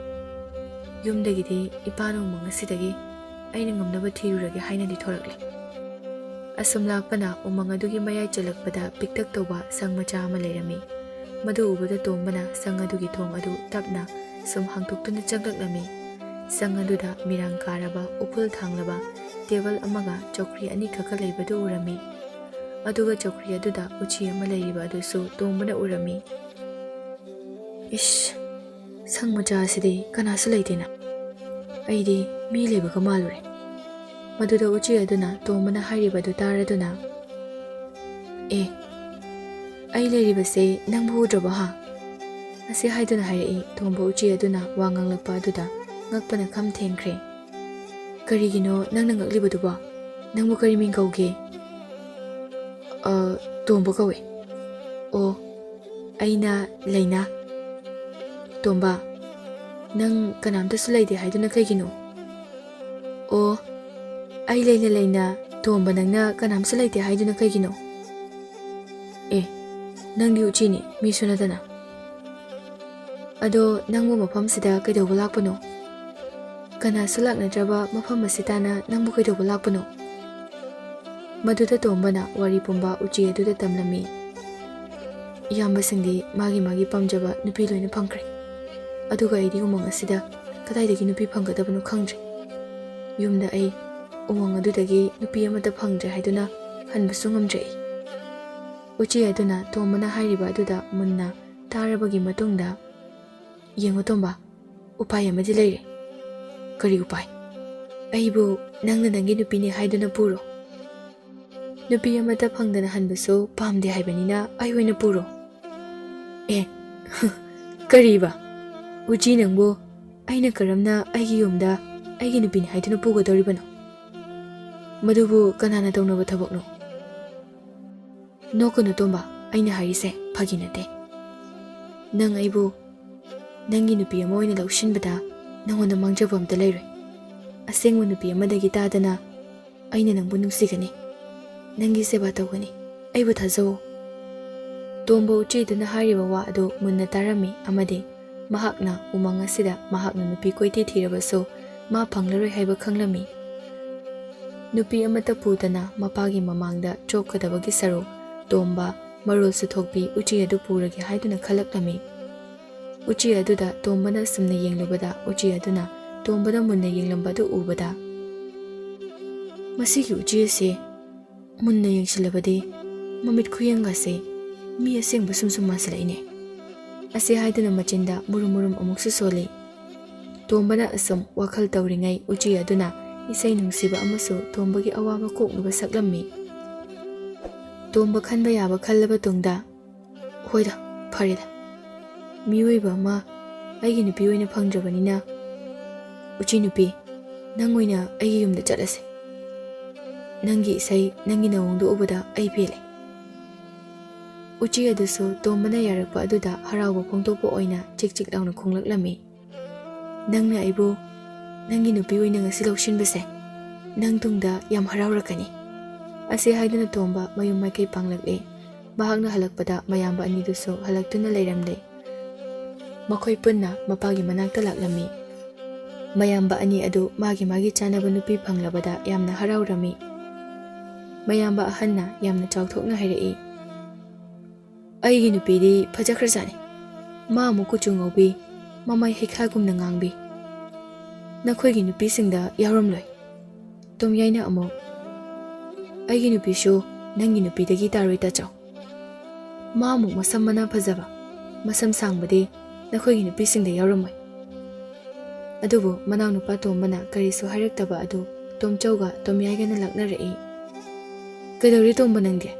ꯌꯨꯝꯗꯒꯤꯗꯤ ꯏꯄꯥꯅ ꯎꯃꯪ ꯑꯁꯤꯗꯒꯤ ꯑꯩꯅ ꯉꯝꯅꯕ ꯊꯤꯔꯨꯔꯒꯦ ꯍꯥꯏꯅꯗꯤ ꯊꯣꯔꯛꯂꯦ꯫" ꯑꯁꯨꯝ ꯂꯥꯛꯄꯅ ꯎꯃꯪ ꯑꯗꯨꯒꯤ ꯃꯌꯥꯏ ꯆꯜꯂꯛꯄꯗ ꯄꯤꯛꯇꯛ ꯇꯧꯕ ꯁꯪ ꯃꯆꯥ ꯑꯃ ꯂꯩꯔꯝꯃꯤ꯫ ꯃꯗꯨ ꯎꯕꯗ ꯇꯣꯝꯕꯅ ꯁꯪ ꯑꯗꯨꯒꯤ ꯊꯣꯡ ꯑꯗꯨ ꯇꯞꯅ ꯁꯨꯝ ꯍꯥꯡꯗꯣꯛꯇꯨꯅ ꯆꯪꯂꯛꯂꯝꯃꯤ꯫ ꯁꯪ ꯑꯗꯨꯗ ꯃꯤꯔꯥꯡ ꯀꯥꯔꯕ, ꯎꯐꯨꯜ ꯊꯥꯡꯂꯕ ꯇꯦꯕꯜ ꯑꯃꯒ ꯆꯧꯀ꯭ꯔꯤ ꯑꯅꯤꯈꯛꯀ ꯂꯩꯕꯗꯨ ꯎꯔꯝꯃꯤ꯫ ꯑꯗꯨꯒ ꯆꯧꯀ꯭ꯔꯤ ꯑꯗꯨꯗ ꯎꯆꯤ ꯑꯃ ꯂꯩꯔꯤꯕ ꯑꯗꯨꯁꯨ ꯇꯣꯝꯕꯅ ꯎꯔꯝꯃꯤ꯫ "ꯏꯁ, "ꯁꯪ ꯃꯆꯥ ꯑꯁꯤꯗꯤ ꯀꯅꯥꯁꯨ ꯂꯩꯇꯦꯅ꯫ ꯑꯩꯗꯤ ꯃꯤ ꯂꯩꯕꯒ ꯃꯥꯜꯂꯨꯔꯦ"꯫ ꯃꯗꯨꯗ ꯎꯆꯤ ꯑꯗꯨꯅ ꯇꯣꯝꯕꯅ ꯍꯥꯏꯔꯤꯕ ꯑꯗꯨ ꯇꯥꯔꯗꯨꯅ, "ꯑꯦ, ꯑꯩ ꯂꯩꯔꯤꯕꯁꯦ ꯅꯪꯕꯨ ꯎꯗ꯭ꯔꯕꯣ ꯍꯥ?" ꯑꯁꯤ ꯍꯥꯏꯗꯨꯅ ꯍꯥꯏꯔꯛꯏ꯫ ꯇꯣꯝꯕ ꯎꯆꯤ ꯑꯗꯨꯅ ꯋꯥ ꯉꯥꯡꯂꯛꯄ ꯑꯗꯨꯗ ꯉꯛꯄꯅ ꯈꯝ ꯊꯦꯡꯈ꯭ꯔꯦ꯫ "ꯀꯔꯤꯒꯤꯅꯣ ꯅꯪꯅ ꯉꯛꯂꯤꯕꯗꯨꯕꯣ? ꯅꯪꯕꯨ ꯀꯔꯤ ꯃꯤꯡ ꯀꯧꯒꯦ?" "ꯑ, ꯇꯣꯝꯕ ꯀꯧꯏ"꯫ "ꯑꯣ, ꯑꯩꯅ ꯂꯩꯅꯥ"꯫ "ꯇꯣꯝꯕ, ꯅꯪ ꯀꯅꯥꯝꯇꯁꯨ ꯂꯩꯇꯦ ꯍꯥꯏꯗꯨꯅ ꯀꯩꯒꯤꯅꯣ?" "ꯑꯣ, ꯑꯩ ꯂꯩꯅ ꯂꯩꯅ ꯇꯣꯝꯕ ꯅꯪꯅ ꯀꯅꯥꯝꯁꯨ ꯂꯩꯇꯦ ꯍꯥꯏꯗꯨꯅ ꯀꯩꯒꯤꯅꯣ?" "ꯑꯦ, ꯅꯪꯗꯤ ꯎꯆꯤꯅꯤ, ꯃꯤꯁꯨ ꯅꯠꯇꯅ꯫ ꯑꯗꯣ ꯅꯪꯕꯨ ꯃꯐꯝꯁꯤꯗ ꯀꯩꯗꯧꯕ ꯂꯥꯛꯄꯅꯣ? ꯀꯅꯥꯁꯨ ꯂꯥꯛꯅꯗ꯭ꯔꯕ ꯃꯐꯝ ꯑꯁꯤ ꯇꯥꯅ ꯅꯪꯕꯨ ꯀꯩꯗꯧꯕ ꯂꯥꯛꯄꯅꯣ?" ꯃꯗꯨꯗ ꯇꯣꯝꯕꯅ ꯋꯥꯔꯤ ꯄꯨꯝꯕ ꯎꯆꯤ ꯑꯗꯨꯗ ꯇꯝꯂꯝꯃꯤ꯫ "ꯏꯌꯥꯝꯕꯁꯤꯡꯗꯤ ꯃꯥꯒꯤ ꯃꯥꯒꯤ ꯄꯥꯝꯖꯕ ꯅꯨꯄꯤ ꯂꯣꯏꯅ ꯐꯪꯈ꯭ꯔꯦ꯫ ꯑꯗꯨꯒ ꯑꯩꯗꯤ ꯎꯃꯪ ꯑꯁꯤꯗ ꯀꯗꯥꯏꯗꯒꯤ ꯅꯨꯄꯤ ꯐꯪꯒꯗꯕꯅꯣ ꯈꯪꯗ꯭ꯔꯦ꯫ ꯌꯨꯝꯗ ꯑꯩ ꯎꯃꯪ ꯑꯗꯨꯗꯒꯤ ꯅꯨꯄꯤ ꯑꯃꯠꯇ ꯐꯪꯗ꯭ꯔꯦ ꯍꯥꯏꯗꯨꯅ ꯍꯟꯕꯁꯨ ꯉꯝꯗ꯭ꯔꯦ ꯑꯩ"꯫ ꯎꯆꯤ ꯑꯗꯨꯅ ꯇꯣꯝꯕꯅ ꯍꯥꯏꯔꯤꯕ ꯑꯗꯨꯗ ꯃꯨꯟꯅ ꯇꯥꯔꯕꯒꯤ ꯃꯇꯨꯡꯗ, "ꯌꯦꯡꯉꯨ ꯇꯣꯝꯕ, ꯎꯄꯥꯏ ꯑꯃꯗꯤ ꯂꯩꯔꯦ"꯫ "ꯀꯔꯤ ꯎꯄꯥꯏ?" "ꯑꯩꯕꯨ ꯅꯪꯅ ꯅꯪꯒꯤ ꯅꯨꯄꯤꯅꯤ ꯍꯥꯏꯗꯨꯅ ꯄꯨꯔꯣ꯫ ꯅꯨꯄꯤ ꯑꯃꯠꯇ ꯐꯪꯗꯅ ꯍꯟꯕꯁꯨ ꯄꯥꯝꯗꯦ ꯍꯥꯏꯕꯅꯤꯅ ꯑꯩ ꯑꯣꯏꯅ ꯄꯨꯔꯣ"꯫ "ꯑꯦ, ꯀꯔꯤꯕ? ꯎꯆꯤ ꯅꯪꯕꯨ ꯑꯩꯅ ꯀꯔꯝꯅ ꯑꯩꯒꯤ ꯌꯨꯝꯗ ꯑꯩꯒꯤ ꯅꯨꯄꯤꯅꯤ ꯍꯥꯏꯗꯨꯅ ꯄꯨꯒꯗꯧꯔꯤꯕꯅꯣ? ꯃꯗꯨꯕꯨ ꯀꯅꯥꯅ ꯇꯧꯅꯕ ꯊꯕꯛꯅꯣ?" "ꯅꯣꯛꯀꯅꯨ ꯇꯣꯝꯕ, ꯑꯩꯅ ꯍꯥꯏꯔꯤꯁꯦ ꯐꯥꯒꯤ ꯅꯠꯇꯦ꯫ ꯅꯪ ꯑꯩꯕꯨ ꯅꯪꯒꯤ ꯅꯨꯄꯤ ꯑꯃ ꯑꯣꯏꯅ ꯂꯧꯁꯤꯟꯕꯗ ꯅꯪꯉꯣꯟꯗ ꯃꯥꯡꯖꯕ ꯑꯝꯇ ꯂꯩꯔꯣꯏ꯫ ꯑꯁꯦꯡꯕ ꯅꯨꯄꯤ ꯑꯃꯗꯒꯤ ꯇꯥꯗꯅ ꯑꯩꯅ ꯅꯪꯕꯨ ꯅꯨꯡꯁꯤꯒꯅꯤ, ꯅꯪꯒꯤ ꯁꯦꯕꯥ ꯇꯧꯒꯅꯤ꯫ ꯑꯩꯕꯨ ꯊꯥꯖꯧ"꯫ ꯇꯣꯝꯕ ꯎꯆꯤꯗꯨꯅ ꯍꯥꯏꯔꯤꯕ ꯋꯥ ꯑꯗꯨ ꯃꯨꯟꯅ ꯇꯥꯔꯝꯃꯤ ꯑꯃꯗꯤ ꯃꯍꯥꯛꯅ ꯎꯃꯪ ꯑꯁꯤꯗ ꯃꯍꯥꯛꯅ ꯅꯨꯄꯤ ꯀꯣꯏꯊꯤ ꯊꯤꯔꯕꯁꯨ ꯃꯥ ꯐꯪꯂꯔꯣꯏ ꯍꯥꯏꯕ ꯈꯪꯂꯝꯃꯤ꯫ ꯅꯨꯄꯤ ꯑꯃꯠꯇ ꯄꯨꯗꯅ ꯃꯄꯥꯒꯤ ꯃꯃꯥꯡꯗ ꯆꯣꯞꯀꯗꯕꯒꯤ ꯁꯔꯨꯛ ꯇꯣꯝꯕ, ꯃꯔꯣꯜꯁꯨ ꯊꯣꯛꯄꯤ ꯎꯆꯤ ꯑꯗꯨ ꯄꯨꯔꯒꯦ ꯍꯥꯏꯗꯨꯅ ꯈꯜꯂꯛꯂꯝꯃꯤ꯫ ꯎꯆꯤ ꯑꯗꯨꯗ ꯇꯣꯝꯕꯅ ꯑꯁꯨꯝꯅ ꯌꯦꯡꯂꯨꯕꯗ, ꯎꯆꯤ ꯑꯗꯨꯅ ꯇꯣꯝꯕꯗ ꯃꯨꯟꯅ ꯌꯦꯡꯂꯝꯕ ꯑꯗꯨ ꯎꯕꯗ, "ꯃꯁꯤꯒꯤ ꯎꯆꯤ ꯑꯁꯤ ꯃꯨꯟꯅ ꯌꯦꯡꯁꯤꯜꯂꯕꯗꯤ ꯃꯃꯤꯠ ꯈꯨꯌꯦꯡꯒꯁꯦ ꯃꯤ ꯑꯁꯦꯡꯕ ꯁꯨꯝ ꯁꯨꯝ ꯃꯥꯟꯁꯤꯜꯂꯛꯏꯅꯦ꯫ ꯑꯁꯤ ꯍꯥꯏꯗꯨꯅ ꯃꯆꯤꯟꯗ ꯃꯨꯔꯨꯝ ꯃꯨꯔꯨꯝ ꯑꯃꯨꯛꯁꯨ ꯁꯣꯜꯂꯤ꯫ ꯇꯣꯝꯕꯅ ꯑꯁꯨꯝ ꯋꯥꯈꯜ ꯇꯧꯔꯤꯉꯩ ꯎꯆꯤ ꯑꯗꯨꯅ ꯏꯁꯩ ꯅꯨꯡꯁꯤꯕ ꯑꯃꯁꯨ ꯇꯣꯝꯕꯒꯤ ꯑꯋꯥꯕ ꯀꯣꯛꯅꯕ ꯁꯛꯂꯝꯃꯤ꯫ ꯇꯣꯝꯕ ꯈꯟꯕ ꯌꯥꯕ ꯈꯜꯂꯕ ꯇꯨꯡꯗ, "ꯍꯣꯏꯗ, ꯐꯔꯦꯗ꯫ ꯃꯤꯑꯣꯏꯕ ꯑꯃ ꯑꯩꯒꯤ ꯅꯨꯄꯤ ꯑꯣꯏꯅ ꯐꯪꯗ꯭ꯔꯕꯅꯤꯅ, ꯎꯆꯤ ꯅꯨꯄꯤ, ꯅꯪ ꯑꯣꯏꯅ ꯑꯩꯒꯤ ꯌꯨꯝꯗ ꯆꯠꯂꯁꯦ꯫ ꯅꯪꯒꯤ ꯏꯁꯩ, ꯅꯪꯒꯤ ꯅꯑꯣꯡꯗꯣ ꯎꯕꯗ ꯑꯩ ꯄꯦꯜꯂꯦ꯫" ꯎꯆꯤ ꯑꯗꯨꯁꯨ ꯇꯣꯝꯕꯅ ꯌꯥꯔꯛꯄ ꯑꯗꯨꯗ ꯍꯔꯥꯎꯕ ꯐꯣꯡꯗꯣꯛꯄ ꯑꯣꯏꯅ ꯆꯤꯛ ꯆꯤꯛ ꯂꯥꯎꯅ ꯈꯣꯡꯂꯛꯂꯝꯃꯤ꯫ "ꯅꯪꯅ ꯑꯩꯕꯨ ꯅꯪꯒꯤ ꯅꯨꯄꯤ ꯑꯣꯏꯅ ꯉꯁꯤ ꯂꯧꯁꯤꯟꯕꯁꯦ, ꯅꯪ ꯇꯨꯡꯗ ꯌꯥꯝ ꯍꯔꯥꯎꯔꯛꯀꯅꯤ꯫" ꯑꯁꯤ ꯍꯥꯏꯗꯨꯅ ꯇꯣꯝꯕ ꯃꯌꯨꯝ ꯃꯥꯏꯀꯩ ꯄꯥꯡꯂꯛꯂꯦ꯫ ꯃꯍꯥꯛꯅ ꯍꯜꯂꯛꯄꯗ ꯃꯌꯥꯝꯕ ꯑꯅꯤꯗꯨꯁꯨ ꯍꯜꯂꯛꯇꯨꯅ ꯂꯩꯔꯝꯂꯦ꯫ ꯃꯈꯣꯏ ꯄꯨꯟꯅ ꯃꯄꯥꯒꯤ ꯃꯅꯥꯛꯇ ꯂꯥꯛꯂꯝꯃꯤ꯫ ꯃꯌꯥꯝꯕ ꯑꯅꯤ ꯑꯗꯨ ꯃꯥꯒꯤ ꯃꯥꯒꯤ ꯆꯥꯅꯕ ꯅꯨꯄꯤ ꯐꯪꯂꯕꯗ ꯌꯥꯝꯅ ꯍꯔꯥꯎꯔꯝꯃꯤ꯫ ꯃꯌꯥꯝꯕ ꯑꯍꯟꯅ ꯌꯥꯝꯅ ꯆꯥꯎꯊꯣꯛꯅ ꯍꯥꯏꯔꯛꯏ, "ꯑꯩꯒꯤ ꯅꯨꯄꯤꯗꯤ ꯐꯖꯈ꯭ꯔꯖꯥꯠꯅꯤ꯫ ꯃꯥ ꯑꯃꯨꯛ ꯀꯨꯆꯨ ꯉꯧꯕꯤ, ꯃꯃꯥꯏ ꯍꯩꯈꯥꯒꯨꯝꯅ ꯉꯥꯡꯕꯤ꯫ ꯅꯈꯣꯏꯒꯤ ꯅꯨꯄꯤꯁꯤꯡꯗ ꯌꯥꯎꯔꯝꯂꯣꯏ꯫" ꯇꯣꯝꯌꯥꯏꯅ ꯑꯃꯨꯛ, "ꯑꯩꯒꯤ ꯅꯨꯄꯤꯁꯨ ꯅꯪꯒꯤ ꯅꯨꯄꯤꯗꯒꯤ ꯇꯥꯔꯣꯏ ꯇꯥꯆꯧ꯫ ꯃꯥ ꯑꯃꯨꯛ ꯃꯁꯝ ꯃꯅꯥ ꯐꯖꯕ, ꯃꯁꯝ ꯁꯥꯡꯕꯗꯤ ꯅꯈꯣꯏꯒꯤ ꯅꯨꯄꯤꯁꯤꯡꯗ ꯌꯥꯎꯔꯝꯃꯣꯏ꯫" ꯑꯗꯨꯕꯨ ꯃꯅꯥꯎꯅꯨꯄꯥ ꯇꯣꯝꯕꯅ ꯀꯔꯤꯁꯨ ꯍꯥꯏꯔꯛꯇꯕ ꯑꯗꯨ ꯇꯣꯝꯆꯧꯒ ꯇꯣꯝꯌꯥꯏꯒꯅ ꯂꯛꯅꯔꯛꯏ꯫ "ꯀꯩꯗꯧꯔꯦ ꯇꯣꯝꯕ ꯅꯪꯗꯤ?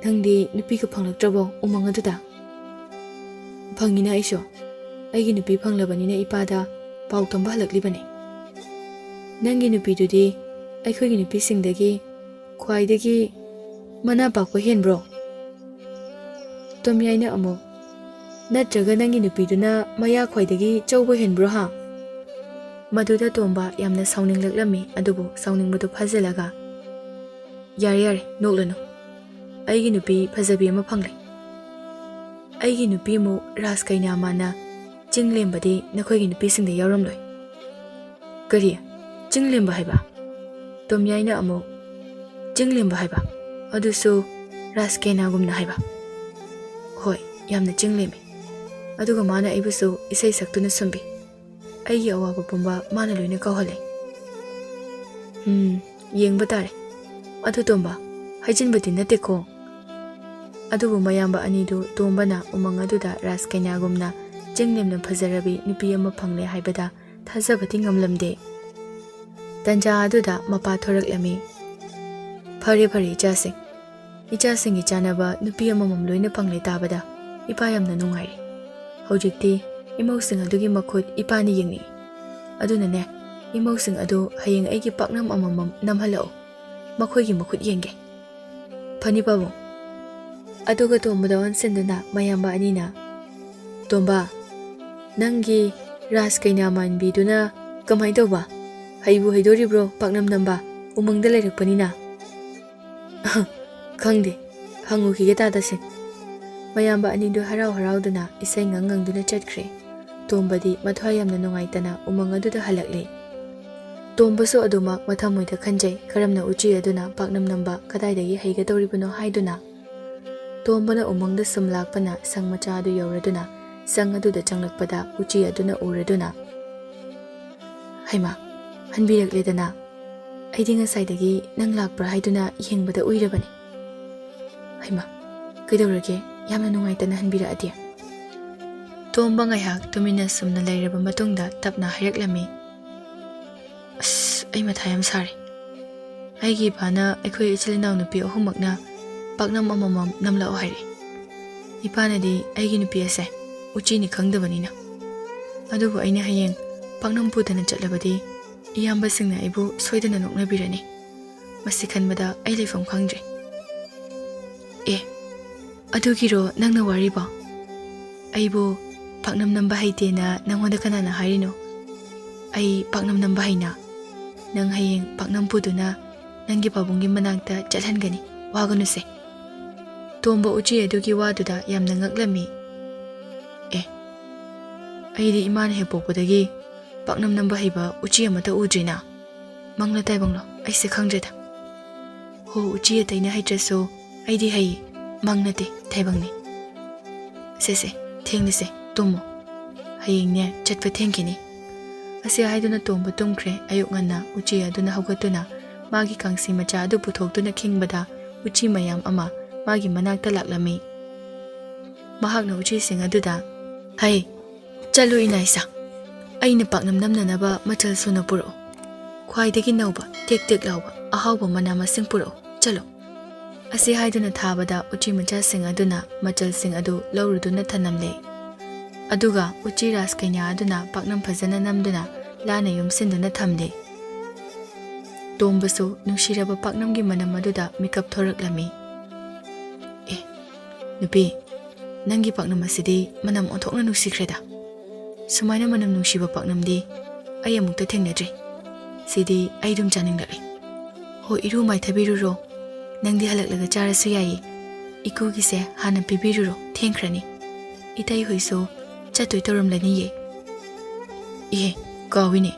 ꯅꯪꯗꯤ ꯅꯨꯄꯤꯒ ꯐꯪꯂꯛꯇ꯭ꯔꯕꯣ ꯎꯃꯪ ꯑꯗꯨꯗ?" "ꯐꯪꯉꯤꯅ ꯑꯩꯁꯨ꯫ ꯑꯩꯒꯤ ꯅꯨꯄꯤ ꯐꯪꯂꯕꯅꯤꯅ ꯏꯄꯥꯗ ꯄꯥꯎ ꯇꯝꯕ ꯍꯜꯂꯛꯂꯤꯕꯅꯤ꯫ ꯅꯪꯒꯤ ꯅꯨꯄꯤꯗꯨꯗꯤ ꯑꯩꯈꯣꯏꯒꯤ ꯅꯨꯄꯤꯁꯤꯡꯗꯒꯤ ꯈ꯭ꯋꯥꯏꯗꯒꯤ ꯃꯅꯥ ꯄꯥꯛꯄ ꯍꯦꯟꯕ꯭ꯔꯣ?" ꯇꯣꯝꯌꯥꯏꯅ ꯑꯃꯨꯛ, "ꯅꯠꯇ꯭ꯔꯒ ꯅꯪꯒꯤ ꯅꯨꯄꯤꯗꯨꯅ ꯃꯌꯥ ꯈ꯭ꯋꯥꯏꯗꯒꯤ ꯆꯧꯕ ꯍꯦꯟꯕ꯭ꯔꯣ ꯍꯥ?" ꯃꯗꯨꯗ ꯇꯣꯝꯕ ꯌꯥꯝꯅ ꯁꯥꯎꯅꯤꯡꯂꯛꯂꯝꯃꯤ, ꯑꯗꯨꯕꯨ ꯁꯥꯎꯅꯤꯡꯕꯗꯨ ꯐꯥꯖꯤꯜꯂꯒ, "ꯌꯥꯔꯦ, ꯌꯥꯔꯦ, ꯅꯣꯛꯂꯅꯨ꯫ ꯑꯩꯒꯤ ꯅꯨꯄꯤ ꯐꯖꯕꯤ ꯑꯃ ꯐꯪꯂꯦ꯫ ꯑꯩꯒꯤ ꯅꯨꯄꯤꯃꯨꯛ ꯔꯥꯁ ꯀꯩꯅꯥ ꯃꯥꯟꯅ ꯆꯤꯡ ꯂꯦꯝꯕꯗꯤ ꯅꯈꯣꯏꯒꯤ ꯅꯨꯄꯤꯁꯤꯡꯗ ꯌꯥꯎꯔꯝꯂꯣꯏ꯫" "ꯀꯔꯤ? ꯆꯤꯡ ꯂꯦꯝꯕ ꯍꯥꯏꯕ?" ꯇꯣꯝꯌꯥꯏꯅ ꯑꯃꯨꯛ, "ꯆꯤꯡ ꯂꯦꯝꯕ ꯍꯥꯏꯕ, ꯑꯗꯨꯁꯨ ꯔꯥꯁ ꯀꯩꯅꯥꯒꯨꯝꯅ ꯍꯥꯏꯕ꯫ ꯍꯣꯏ, ꯌꯥꯝꯅ ꯆꯤꯡ ꯂꯦꯝꯃꯤ꯫ ꯑꯗꯨꯒ ꯃꯥꯅ ꯑꯩꯕꯨꯁꯨ ꯏꯁꯩ ꯁꯛꯇꯨꯅ ꯁꯨꯝꯕꯤ꯫ ꯑꯩꯒꯤ ꯑꯋꯥꯕ ꯄꯨꯝꯕ ꯃꯥꯅ ꯂꯣꯏꯅ ꯀꯥꯎꯍꯜꯂꯦ꯫ ꯎꯝ, ꯌꯦꯡꯕ ꯇꯥꯔꯦ꯫ ꯑꯗꯨ ꯇꯣꯝꯕ, ꯍꯥꯏꯖꯤꯟꯕꯗꯤ ꯅꯠꯇꯦꯀꯣ?" ꯑꯗꯨꯕꯨ ꯃꯌꯥꯝꯕ ꯑꯅꯤꯗꯨ ꯇꯣꯝꯕꯅ ꯎꯃꯪ ꯑꯗꯨꯗ ꯔꯥꯖꯀꯩꯅꯥꯒꯨꯝꯅ ꯆꯤꯡ ꯂꯦꯝꯅ ꯐꯖꯔꯕꯤ ꯅꯨꯄꯤ ꯑꯃ ꯐꯪꯂꯦ ꯍꯥꯏꯕꯗ ꯊꯥꯖꯕꯗꯤ ꯉꯝꯂꯝꯗꯦ꯫ ꯇꯟꯖꯥ ꯑꯗꯨꯗ ꯃꯄꯥ ꯊꯣꯔꯛꯂꯝꯃꯤ꯫ "ꯐꯔꯦ, ꯐꯔꯦ, ꯏꯆꯥꯁꯤꯡ꯫ ꯏꯆꯥꯁꯤꯡꯒꯤ ꯆꯥꯅꯕ ꯅꯨꯄꯤ ꯑꯃꯃꯝ ꯂꯣꯏꯅ ꯐꯪꯂꯦ ꯇꯥꯕꯗ ꯏꯄꯥ ꯌꯥꯝꯅ ꯅꯨꯡꯉꯥꯏꯔꯦ꯫ ꯍꯧꯖꯤꯛꯇꯤ ꯏꯃꯧꯁꯤꯡ ꯑꯗꯨꯒꯤ ꯃꯈꯨꯠ ꯏꯄꯥꯅ ꯌꯦꯡꯅꯤꯡꯏ꯫ ꯑꯗꯨꯅꯅꯦ, ꯏꯃꯧꯁꯤꯡ ꯑꯗꯨ ꯍꯌꯦꯡ ꯑꯩꯒꯤ ꯄꯥꯛꯅꯝ ꯑꯃꯃꯝ ꯅꯝꯍꯜꯂꯛꯑꯣ꯫ ꯃꯈꯣꯏꯒꯤ ꯃꯈꯨꯠ ꯌꯦꯡꯒꯦ꯫ ꯐꯅꯤ ꯄꯥꯕꯨꯡ꯫ ꯑꯗꯨꯒ ꯇꯣꯝꯕꯗ ꯑꯣꯟꯁꯤꯟꯗꯨꯅ ꯃꯌꯥꯝꯕ ꯑꯅꯤꯅ, "ꯇꯣꯝꯕ, ꯅꯪꯒꯤ ꯔꯥꯖ ꯀꯩꯅꯥ ꯃꯥꯟꯕꯤꯗꯨꯅ ꯀꯃꯥꯏ ꯇꯧꯕ? ꯍꯩꯕꯨ ꯍꯩꯗꯣꯔꯤꯕ꯭ꯔꯣ ꯄꯥꯛꯅꯝ ꯅꯝꯕ? ꯎꯃꯪꯗ ꯂꯩꯔꯛꯄꯅꯤꯅ?" "ꯈꯪꯗꯦ, ꯍꯪꯉꯨꯈꯤꯒꯦ ꯇꯥꯗꯁꯦ꯫" ꯃꯌꯥꯝꯕ ꯑꯅꯤꯗꯨ ꯍꯔꯥꯎ ꯍꯔꯥꯎꯗꯨꯅ ꯏꯁꯩ ꯉꯪ ꯉꯪꯗꯨꯅ ꯆꯠꯈ꯭ꯔꯦ꯫ ꯇꯣꯝꯕꯗꯤ ꯃꯊ꯭ꯋꯥꯏ ꯌꯥꯝꯅ ꯅꯨꯡꯉꯥꯏꯇꯅ ꯎꯃꯪ ꯑꯗꯨꯗ ꯍꯜꯂꯛꯂꯦ꯫ ꯇꯣꯝꯕꯁꯨ ꯑꯗꯨꯃꯛ ꯃꯊꯃꯣꯏꯗ ꯈꯟꯖꯩ, ꯀꯔꯝꯅ ꯎꯆꯤ ꯑꯗꯨꯅ ꯄꯥꯛꯅꯝ ꯅꯝꯕ ꯀꯗꯥꯏꯗꯒꯤ ꯍꯩꯒꯗꯧꯔꯤꯕꯅꯣ ꯍꯥꯏꯗꯨꯅ꯫ ꯇꯣꯝꯕꯅ ꯎꯃꯪꯗ ꯁꯨꯝ ꯂꯥꯛꯄꯅ ꯁꯪ ꯃꯆꯥ ꯑꯗꯨ ꯌꯧꯔꯗꯨꯅ ꯁꯪ ꯑꯗꯨꯗ ꯆꯪꯂꯛꯄꯗ ꯎꯆꯤ ꯑꯗꯨꯅ ꯎꯔꯗꯨꯅ, "ꯍꯩꯃꯥ, ꯍꯟꯕꯤꯔꯛꯂꯦꯗꯅ꯫ ꯑꯩꯗꯤ ꯉꯁꯥꯏꯗꯒꯤ ꯅꯪ ꯂꯥꯛꯄ꯭ꯔꯥ ꯍꯥꯏꯗꯨꯅ ꯌꯦꯡꯕꯗ ꯎꯏꯔꯕꯅꯤ꯫ ꯍꯩꯃꯥ, ꯀꯩꯗꯧꯔꯒꯦ? ꯌꯥꯝꯅ ꯅꯨꯡꯉꯥꯏꯇꯅ ꯍꯟꯕꯤꯔꯛꯑꯗꯤ?" ꯇꯣꯝꯕ ꯉꯥꯏꯍꯥꯛ ꯇꯨꯃꯤꯟꯅ ꯁꯨꯝꯅ ꯂꯩꯔꯕ ꯃꯇꯨꯡꯗ ꯇꯞꯅ ꯍꯥꯏꯔꯛꯂꯝꯃꯤ, "ꯑꯁ, ꯑꯩ ꯃꯊꯥ ꯌꯥꯝ ꯁꯥꯔꯦ꯫ ꯑꯩꯒꯤ ꯏꯄꯥꯅ ꯑꯩꯈꯣꯏ ꯏꯆꯤꯜ ꯏꯅꯥꯎ ꯅꯨꯄꯤ ꯑꯍꯨꯝꯃꯛꯅ ꯄꯥꯛꯅꯝ ꯑꯃꯃꯝ ꯅꯝꯂꯛꯑꯣ ꯍꯥꯏꯔꯛꯏ꯫ ꯏꯄꯥꯅꯗꯤ ꯑꯩꯒꯤ ꯅꯨꯄꯤ ꯑꯁꯦ ꯎꯆꯤꯅꯤ ꯈꯪꯗꯕꯅꯤꯅ꯫ ꯑꯗꯨꯕꯨ ꯑꯩꯅ ꯍꯌꯦꯡ ꯄꯥꯛꯅꯝ ꯄꯨꯗꯅ ꯆꯠꯂꯕꯗꯤ ꯏꯌꯥꯝꯕꯁꯤꯡꯅ ꯑꯩꯕꯨ ꯁꯣꯏꯗꯅ ꯅꯣꯛꯅꯕꯤꯔꯅꯤ꯫ ꯃꯁꯤ ꯈꯟꯕꯗ ꯑꯩ ꯂꯩꯐꯝ ꯈꯪꯗ꯭ꯔꯦ꯫" "ꯑꯦ, ꯑꯗꯨꯒꯤꯔꯣ ꯅꯪꯅ ꯋꯥꯔꯤꯕꯣ? ꯑꯩꯕꯨ ꯄꯥꯛꯅꯝ ꯅꯝꯕ ꯍꯩꯇꯦꯅ ꯅꯪꯉꯣꯟꯗ ꯀꯅꯥꯅ ꯍꯥꯏꯔꯤꯅꯣ? ꯑꯩ ꯄꯥꯛꯅꯝ ꯅꯝꯕ ꯍꯩꯅ꯫ ꯅꯪ ꯍꯌꯦꯡ ꯄꯥꯛꯅꯝ ꯄꯨꯗꯨꯅ ꯅꯪꯒꯤ ꯄꯥꯕꯨꯡꯒꯤ ꯃꯅꯥꯛꯇ ꯆꯠꯍꯟꯒꯅꯤ꯫ ꯋꯥꯒꯅꯨꯁꯦ꯫" ꯇꯣꯝꯕ ꯎꯆꯤ ꯑꯗꯨꯒꯤ ꯋꯥꯗꯨꯗ ꯌꯥꯝꯅ ꯉꯛꯂꯝꯃꯤ꯫ "ꯑꯦ, ꯑꯩꯗꯤ ꯏꯃꯥꯅ ꯍꯦꯛ ꯄꯣꯛꯄꯗꯒꯤ ꯄꯥꯛꯅꯝ ꯅꯝꯕ ꯍꯩꯕ ꯎꯆꯤ ꯑꯃꯠꯇ ꯎꯗ꯭ꯔꯤꯅ꯫ ꯃꯪꯂ ꯇꯥꯏꯕꯪꯂꯣ ꯑꯩꯁꯦ ꯈꯪꯗ꯭ꯔꯦꯗ꯫ ꯍꯣ, ꯎꯆꯤ ꯑꯇꯩꯅ ꯍꯩꯇ꯭ꯔꯁꯨ ꯑꯩꯗꯤ ꯍꯩ, ꯃꯪ ꯅꯠꯇꯦ, ꯇꯥꯏꯕꯪꯅꯤ꯫ ꯁꯦ ꯁꯦ, ꯊꯦꯡꯂꯁꯦ, ꯇꯨꯝꯃꯣ꯫ ꯍꯌꯦꯡꯅꯦ ꯆꯠꯄ ꯊꯦꯡꯈꯤꯅꯤ꯫" ꯑꯁꯤ ꯍꯥꯏꯗꯨꯅ ꯇꯣꯝꯕ ꯇꯨꯝꯈ꯭ꯔꯦ꯫ ꯑꯌꯨꯛ ꯉꯟꯅ ꯎꯆꯤ ꯑꯗꯨꯅ ꯍꯧꯒꯠꯇꯨꯅ ꯃꯥꯒꯤ ꯀꯥꯡꯁꯤ ꯃꯆꯥ ꯑꯗꯨ ꯄꯨꯊꯣꯛꯇꯨꯅ ꯈꯤꯡꯕꯗ ꯎꯆꯤ ꯃꯌꯥꯝ ꯑꯃ ꯃꯥꯒꯤ ꯃꯅꯥꯛꯇ ꯂꯥꯛꯂꯝꯃꯤ꯫ ꯃꯍꯥꯛꯅ ꯎꯆꯤꯁꯤꯡ ꯑꯗꯨꯗ, "ꯍꯩ, ꯆꯠꯂꯨ ꯏꯅꯥꯏꯁꯥ, ꯑꯩꯅ ꯄꯥꯛꯅꯝ ꯅꯝꯅꯅꯕ ꯃꯆꯜ ꯁꯨꯅ ꯄꯨꯔꯛꯎ꯫ ꯈ꯭ꯋꯥꯏꯗꯒꯤ ꯅꯧꯕ, ꯇꯦꯛ ꯇꯦꯛ ꯂꯥꯎꯕ, ꯑꯍꯥꯎꯕ ꯃꯅꯥ ꯃꯁꯤꯡ ꯄꯨꯔꯛꯎ, ꯆꯠꯂꯨ"꯫ ꯑꯁꯤ ꯍꯥꯏꯗꯨꯅ ꯊꯥꯕꯗ ꯎꯆꯤ ꯃꯆꯥꯁꯤꯡ ꯑꯗꯨꯅ ꯃꯆꯜꯁꯤꯡ ꯑꯗꯨ ꯂꯧꯔꯨꯗꯨꯅ ꯊꯅꯝꯂꯦ꯫ ꯑꯗꯨꯒ ꯎꯆꯤ ꯔꯥꯖꯀꯩꯅ꯭ꯌꯥ ꯑꯗꯨꯅ ꯄꯥꯛꯅꯝ ꯐꯖꯅ ꯅꯝꯗꯨꯅ ꯂꯥꯅ ꯌꯣꯝꯁꯤꯟꯗꯨꯅ ꯊꯝꯂꯦ꯫ ꯇꯣꯝꯕꯁꯨ ꯅꯨꯡꯁꯤꯔꯕ ꯄꯥꯛꯅꯝꯒꯤ ꯃꯅꯝ ꯑꯗꯨꯗ ꯃꯤꯀꯞ ꯊꯣꯔꯛꯂꯝꯃꯤ꯫ "ꯑꯦ, ꯅꯨꯄꯤ, ꯅꯪꯒꯤ ꯄꯥꯛꯅꯝ ꯑꯁꯤꯗꯤ ꯃꯅꯝ ꯑꯣꯟꯊꯣꯛꯅ ꯅꯨꯡꯁꯤꯈ꯭ꯔꯦꯗ꯫ ꯁꯨꯃꯥꯏꯅ ꯃꯅꯝ ꯅꯨꯡꯁꯤꯕ ꯄꯥꯛꯅꯝꯗꯤ ꯑꯩ ꯑꯃꯨꯛꯇ ꯊꯦꯡꯅꯗ꯭ꯔꯤ꯫ ꯁꯤꯗꯤ ꯑꯩ ꯑꯗꯨꯝ ꯆꯥꯅꯤꯡꯂꯛꯂꯦ꯫ ꯍꯣ, ꯏꯔꯨ ꯃꯥꯏꯊꯕꯤꯔꯨꯔꯣ꯫ ꯅꯪꯗꯤ ꯍꯜꯂꯛꯂꯒ ꯆꯥꯔꯁꯨ ꯌꯥꯏꯌꯦ꯫ ꯏꯀꯨꯒꯤꯁꯦ ꯍꯥꯟꯅ ꯄꯤꯕꯤꯔꯨꯔꯣ, ꯊꯦꯡꯈ꯭ꯔꯅꯤ꯫ ꯏꯇꯩ ꯍꯣꯏꯁꯨ ꯆꯠꯇꯣꯏ ꯇꯧꯔꯝꯂꯅꯤꯌꯦ꯫ ꯏꯍꯦ, ꯀꯥꯎꯏꯅꯦ꯫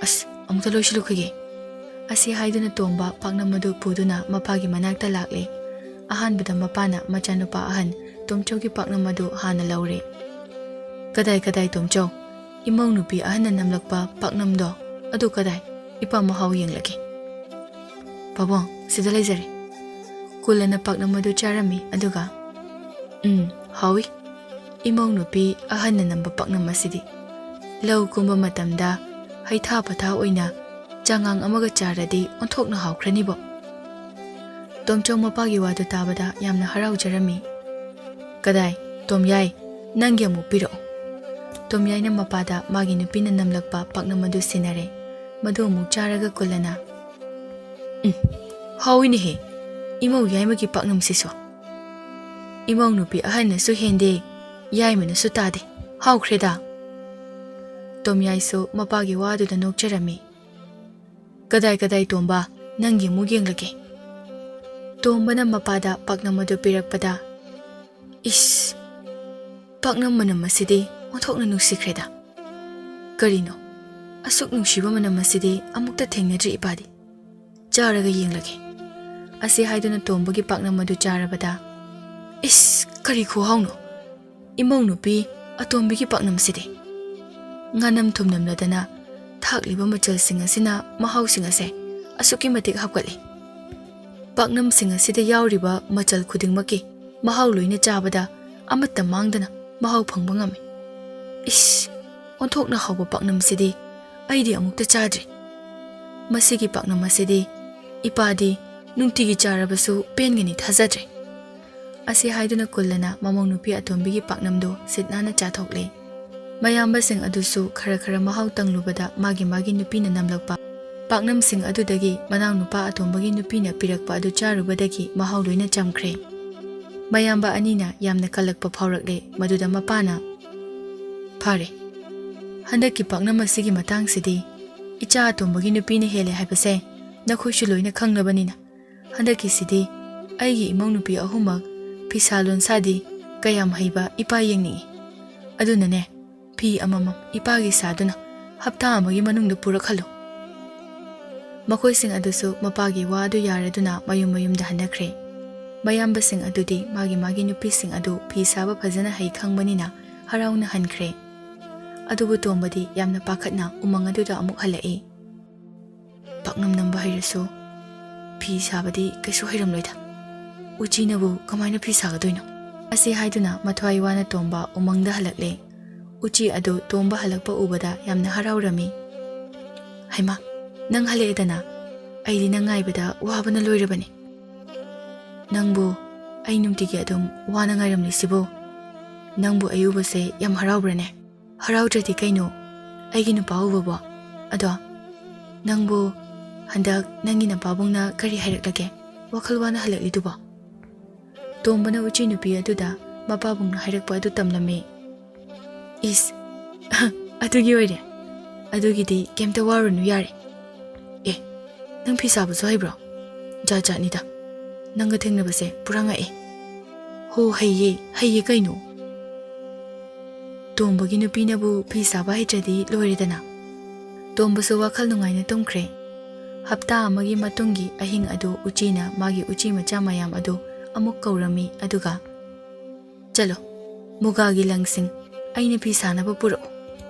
ꯑꯁ, ꯑꯃꯨꯛꯇ ꯂꯣꯏꯁꯤꯜꯂꯨꯈꯤꯒꯦ"꯫ ꯑꯁꯤ ꯍꯥꯏꯗꯨꯅ ꯇꯣꯝꯕ ꯄꯥꯛꯅꯝ ꯑꯗꯨ ꯄꯨꯗꯨꯅ ꯃꯄꯥꯒꯤ ꯃꯅꯥꯛꯇ ꯂꯥꯛꯂꯦ꯫ ꯑꯍꯥꯟꯕꯗ ꯃꯄꯥꯅ ꯃꯆꯥꯅꯨꯄꯥ ꯑꯍꯟ ꯇꯣꯝꯆꯧꯒꯤ ꯄꯥꯛꯅꯝ ꯑꯗꯨ ꯍꯥꯟꯅ ꯂꯧꯔꯦ꯫ "ꯀꯗꯥꯏ, ꯀꯗꯥꯏ, ꯇꯣꯝꯆꯧ? ꯏꯃꯧ ꯅꯨꯄꯤ ꯑꯍꯟꯅ ꯅꯝꯂꯛꯄ ꯄꯥꯛꯅꯝꯗꯣ ꯑꯗꯨ ꯀꯗꯥꯏ? ꯏꯄꯥ ꯃꯍꯥꯎ ꯌꯦꯡꯂꯒꯦ"꯫ "ꯄꯥꯕꯨꯡ, ꯁꯤꯗ ꯂꯩꯖꯔꯦ"꯫ ꯀꯨꯜꯂꯅ ꯄꯥꯛꯅꯝ ꯑꯗꯨ ꯆꯥꯔꯝꯃꯤ, ꯑꯗꯨꯒ, "ꯎꯝ, ꯍꯥꯎꯏ꯫ ꯏꯃꯧ ꯅꯨꯄꯤ ꯑꯍꯟꯅ ꯅꯝꯕ ꯄꯥꯛꯅꯝ ꯑꯁꯤꯗꯤ꯫ ꯂꯧ ꯀꯨꯝꯕ ꯃꯇꯝꯗ ꯍꯩꯊꯥ ꯄꯊꯥ ꯑꯣꯏꯅ ꯆꯉꯥꯡ ꯑꯃꯒ ꯆꯥꯔꯗꯤ ꯑꯣꯟꯊꯣꯛꯅ ꯍꯥꯎꯈ꯭ꯔꯅꯤꯕꯣ"꯫ ꯇꯣꯝꯆꯧ ꯃꯄꯥꯒꯤ ꯋꯥꯗꯨ ꯇꯥꯕꯗ ꯌꯥꯝꯅ ꯍꯔꯥꯎꯖꯔꯝꯃꯤ꯫ "ꯀꯗꯥꯏ, ꯇꯣꯝꯌꯥꯏ, ꯅꯪꯒꯤ ꯑꯃꯨꯛ ꯄꯤꯔꯛꯎ"꯫ ꯇꯣꯝꯌꯥꯏꯅ ꯃꯄꯥꯗ ꯃꯥꯒꯤ ꯅꯨꯄꯤꯅ ꯅꯝꯂꯛꯄ ꯄꯥꯛꯅꯝ ꯑꯗꯨ ꯁꯤꯟꯅꯔꯦ꯫ ꯃꯗꯨ ꯑꯃꯨꯛ ꯆꯥꯔꯒ ꯀꯨꯜꯂꯅ, "ꯎꯝ, ꯍꯥꯎꯏꯅꯦꯍꯦ, ꯏꯃꯧ ꯌꯥꯏꯃꯒꯤ ꯄꯥꯛꯅꯝꯁꯤꯁꯨ꯫ ꯏꯃꯧ ꯅꯨꯄꯤ ꯑꯍꯟꯅꯁꯨ ꯍꯦꯟꯗꯦ, ꯌꯥꯏꯃꯅꯁꯨ ꯇꯥꯗꯦ꯫ ꯍꯥꯎꯈ꯭ꯔꯦꯗ"꯫ ꯇꯣꯝꯌꯥꯏꯁꯨ ꯃꯄꯥꯒꯤ ꯋꯥꯗꯨꯗ ꯅꯣꯛꯆꯔꯝꯃꯤ꯫ "ꯀꯗꯥꯏ, ꯀꯗꯥꯏ, ꯇꯣꯝꯕ, ꯅꯪꯒꯤ ꯑꯃꯨꯛ ꯌꯦꯡꯂꯒꯦ"꯫ ꯇꯣꯝꯕꯅ ꯃꯄꯥꯗ ꯄꯥꯛꯅꯝ ꯑꯗꯨ ꯄꯤꯔꯛꯄꯗ, "ꯏꯁ, ꯄꯥꯛꯅꯝ ꯃꯅꯝ ꯑꯁꯤꯗꯤ ꯑꯣꯟꯊꯣꯛꯅ ꯅꯨꯡꯁꯤꯈ꯭ꯔꯦꯗ꯫ ꯀꯔꯤꯅꯣ, ꯑꯁꯨꯛ ꯅꯨꯡꯁꯤꯕ ꯃꯅꯝ ꯑꯁꯤꯗꯤ ꯑꯃꯨꯛꯇ ꯊꯦꯡꯅꯗ꯭ꯔꯤ ꯏꯄꯥꯗꯤ꯫ ꯆꯥꯔꯒ ꯌꯦꯡꯂꯒꯦ"꯫ ꯑꯁꯤ ꯍꯥꯏꯗꯨꯅ ꯇꯣꯝꯕꯒꯤ ꯄꯥꯛꯅꯝ ꯑꯗꯨ ꯆꯥꯔꯕꯗ, "ꯏꯁ, ꯀꯔꯤ ꯈꯨꯍꯥꯎꯅꯣ! ꯏꯃꯧ ꯅꯨꯄꯤ ꯑꯇꯣꯝꯕꯤꯒꯤ ꯄꯥꯛꯅꯝꯁꯤꯗꯤ꯫ ꯉꯥꯅꯝ ꯊꯨꯝꯅꯝꯂꯗꯅ ꯊꯥꯛꯂꯤꯕ ꯃꯆꯜꯁꯤꯡ ꯑꯁꯤꯅ ꯃꯍꯥꯎꯁꯤꯡ ꯑꯁꯦ ꯑꯁꯨꯛꯀꯤ ꯃꯇꯤꯛ ꯍꯥꯞꯀꯠꯂꯤ"꯫ ꯄꯥꯛꯅꯝꯁꯤꯡ ꯑꯁꯤꯗ ꯌꯥꯎꯔꯤꯕ ꯃꯆꯜ ꯈꯨꯗꯤꯡꯃꯛꯀꯤ ꯃꯍꯥꯎ ꯂꯣꯏꯅ ꯆꯥꯕꯗ ꯑꯃꯠꯇ ꯃꯥꯡꯗꯅ ꯃꯍꯥꯎ ꯐꯪꯕ ꯉꯝꯃꯤ꯫ ꯏꯁ, ꯑꯣꯟꯊꯣꯛꯅ ꯍꯥꯎꯕ ꯄꯥꯛꯅꯝꯁꯤꯗꯤ ꯑꯩꯗꯤ ꯑꯃꯨꯛꯇ ꯆꯥꯗ꯭ꯔꯤ꯫ ꯃꯁꯤꯒꯤ ꯄꯥꯛꯅꯝ ꯑꯁꯤꯗꯤ ꯏꯄꯥꯗꯤ ꯅꯨꯡꯇꯤꯒꯤ ꯆꯥꯔꯕꯁꯨ ꯄꯦꯟꯒꯅꯤ ꯊꯥꯖꯗ꯭ꯔꯦ꯫ ꯑꯁꯤ ꯍꯥꯏꯗꯨꯅ ꯀꯨꯜꯂꯅ ꯃꯃꯧ ꯅꯨꯄꯤ ꯑꯇꯣꯝꯕꯤꯒꯤ ꯄꯥꯛꯅꯝꯗꯨ ꯁꯤꯠ ꯅꯥꯟꯅ ꯆꯥꯊꯣꯛꯂꯦ꯫ ꯃꯌꯥꯝꯕꯁꯤꯡ ꯑꯗꯨꯁꯨ ꯈꯔ ꯈꯔ ꯃꯍꯥꯎ ꯇꯪꯂꯨꯕꯗ ꯃꯥꯒꯤ ꯃꯥꯒꯤ ꯅꯨꯄꯤꯅ ꯅꯝꯂꯛꯄ ꯄꯥꯛꯅꯝꯁꯤꯡ ꯑꯗꯨꯗꯒꯤ ꯃꯅꯥꯎꯅꯨꯄꯥ ꯑꯇꯣꯝꯕꯒꯤ ꯅꯨꯄꯤꯅ ꯄꯤꯔꯛꯄ ꯑꯗꯨ ꯆꯥꯔꯨꯕꯗꯒꯤ ꯃꯍꯥꯎ ꯂꯣꯏꯅ ꯆꯝꯈ꯭ꯔꯦ꯫ ꯃꯌꯥꯝꯕ ꯑꯅꯤꯅ ꯌꯥꯝꯅ ꯀꯜꯂꯛꯄ ꯐꯥꯎꯔꯛꯂꯦ꯫ ꯃꯗꯨꯗ ꯃꯄꯥꯅ, "ꯐꯔꯦ, ꯍꯟꯗꯛꯀꯤ ꯄꯥꯛꯅꯝ ꯑꯁꯤꯒꯤ ꯃꯇꯥꯡꯁꯤꯗꯤ ꯏꯆꯥ ꯑꯇꯣꯝꯕꯒꯤ ꯅꯨꯄꯤꯅ ꯍꯦꯜꯂꯦ ꯍꯥꯏꯕꯁꯦ ꯅꯈꯣꯏꯁꯨ ꯂꯣꯏꯅ ꯈꯪꯂꯕꯅꯤꯅ, ꯍꯟꯗꯛꯀꯤꯁꯤꯗꯤ ꯑꯩꯒꯤ ꯏꯃꯧ ꯅꯨꯄꯤ ꯑꯍꯨꯝꯃꯛ ꯐꯤꯁꯥ ꯂꯣꯟꯁꯥꯗꯤ ꯀꯌꯥꯝ ꯍꯩꯕ ꯏꯄꯥ ꯌꯦꯡꯅꯤꯡꯏ꯫ ꯑꯗꯨꯅꯅꯦ, ꯐꯤ ꯑꯃꯃꯝ ꯏꯄꯥꯒꯤ ꯁꯥꯗꯨꯅ ꯍꯞꯇꯥ ꯑꯃꯒꯤ ꯃꯅꯨꯡꯗ ꯄꯨꯔꯛꯍꯜꯂꯨ꯫" ꯃꯈꯣꯏꯁꯤꯡ ꯑꯗꯨꯁꯨ ꯃꯄꯥꯒꯤ ꯋꯥ ꯑꯗꯨ ꯌꯥꯔꯗꯨꯅ ꯃꯌꯨꯝ ꯃꯌꯨꯝꯗ ꯍꯟꯅꯈ꯭ꯔꯦ꯫ ꯃꯌꯥꯝꯕꯁꯤꯡ ꯑꯗꯨꯗꯤ ꯃꯥꯒꯤ ꯃꯥꯒꯤ ꯅꯨꯄꯤꯁꯤꯡ ꯑꯗꯨ ꯐꯤ ꯁꯥꯕ ꯐꯖꯅ ꯍꯩ ꯈꯪꯕꯅꯤꯅ ꯍꯔꯥꯎꯅ ꯍꯟꯈ꯭ꯔꯦ꯫ ꯑꯗꯨꯕꯨ ꯇꯣꯝꯕꯗꯤ ꯌꯥꯝꯅ ꯄꯥꯈꯠꯅ ꯎꯃꯪ ꯑꯗꯨꯗ ꯑꯃꯨꯛ ꯍꯜꯂꯛꯏ꯫ "ꯄꯥꯛꯅꯝ ꯅꯝꯕ ꯍꯩꯔꯁꯨ ꯐꯤ ꯁꯥꯕꯗꯤ ꯀꯩꯁꯨ ꯍꯩꯔꯝꯂꯣꯏꯗ꯫ ꯎꯆꯤꯅꯕꯨ ꯀꯃꯥꯏꯅ ꯐꯤ ꯁꯥꯒꯗꯣꯏꯅꯣ?" ꯑꯁꯤ ꯍꯥꯏꯗꯨꯅ ꯃꯊ꯭ꯋꯥꯏ ꯋꯥꯅ ꯇꯣꯝꯕ ꯎꯃꯪꯗ ꯍꯜꯂꯛꯂꯦ꯫ ꯎꯆꯤ ꯑꯗꯨ ꯇꯣꯝꯕ ꯍꯜꯂꯛꯄ ꯎꯕꯗ ꯌꯥꯝꯅ ꯍꯔꯥꯎꯔꯝꯃꯤ꯫ "ꯍꯩꯃꯥ, ꯅꯪ ꯍꯜꯂꯛꯑꯦꯗꯅ? ꯑꯩꯗꯤ ꯅꯪ ꯉꯥꯏꯕꯗ ꯋꯥꯕꯅ ꯂꯣꯏꯔꯕꯅꯤ꯫ ꯅꯪꯕꯨ ꯑꯩ ꯅꯨꯡꯇꯤꯒꯤ ꯑꯗꯨꯝ ꯋꯥꯅ ꯉꯥꯏꯔꯝꯂꯤꯁꯤꯕꯨ? ꯅꯪꯕꯨ ꯑꯩ ꯎꯕꯁꯦ ꯌꯥꯝ ꯍꯔꯥꯎꯕ꯭ꯔꯅꯦ?" "ꯍꯔꯥꯎꯗ꯭ꯔꯗꯤ ꯀꯩꯅꯣ, ꯑꯩꯒꯤ ꯅꯨꯄꯥ ꯎꯕꯕꯣ? ꯑꯗꯣ ꯅꯪꯕꯨ ꯍꯟꯗꯛ ꯅꯪꯒꯤ ꯅꯄꯥꯕꯨꯡꯅ ꯀꯔꯤ ꯍꯥꯏꯔꯛꯂꯒꯦ, ꯋꯥꯈꯜ ꯋꯥꯅ ꯍꯜꯂꯛꯂꯤꯗꯨꯕꯣ?" ꯇꯣꯝꯕꯅ ꯎꯆꯤ ꯅꯨꯄꯤ ꯑꯗꯨꯗ ꯃꯄꯥꯕꯨꯡꯅ ꯍꯥꯏꯔꯛꯄ ꯑꯗꯨ ꯇꯝꯂꯝꯃꯤ꯫ "ꯏꯁ, ꯑꯗꯨꯒꯤ ꯑꯣꯏꯔꯦ? ꯑꯗꯨꯒꯤꯗꯤ ꯀꯩꯝꯇ ꯋꯥꯔꯨꯅꯨ ꯌꯥꯔꯦ꯫ ꯑꯦ, ꯅꯪ ꯐꯤ ꯁꯥꯕꯁꯨ ꯍꯩꯕ꯭ꯔꯣ? ꯖꯥꯠ ꯖꯥꯠꯅꯤꯗ꯫ ꯅꯪꯒ ꯊꯦꯡꯅꯕꯁꯦ ꯄꯨꯔꯥ ꯉꯛꯑꯦ꯫" "ꯍꯣ, ꯍꯩꯌꯦ, ꯍꯩꯌꯦ ꯀꯩꯅꯣ꯫ ꯇꯣꯝꯕꯒꯤ ꯅꯨꯄꯤꯅꯕꯨ ꯐꯤ ꯁꯥꯕ ꯍꯩꯇ꯭ꯔꯗꯤ ꯂꯣꯏꯔꯦꯗꯅ꯫" ꯇꯣꯝꯕꯁꯨ ꯋꯥꯈꯜ ꯅꯨꯡꯉꯥꯏꯅ ꯇꯨꯝꯈ꯭ꯔꯦ꯫ ꯍꯞꯇꯥ ꯑꯃꯒꯤ ꯃꯇꯨꯡꯒꯤ ꯑꯍꯤꯡ ꯑꯗꯨ ꯎꯆꯤꯅ ꯃꯥꯒꯤ ꯎꯆꯤ ꯃꯆꯥ ꯃꯌꯥꯝ ꯑꯗꯨ ꯑꯃꯨꯛ ꯀꯧꯔꯝꯃꯤ, ꯑꯗꯨꯒ, "ꯆꯠꯂꯣ, ꯃꯨꯒꯥꯒꯤ ꯂꯪꯁꯤꯡ ꯑꯩꯅ ꯐꯤ ꯁꯥꯅꯕ ꯄꯨꯔꯛꯎ꯫"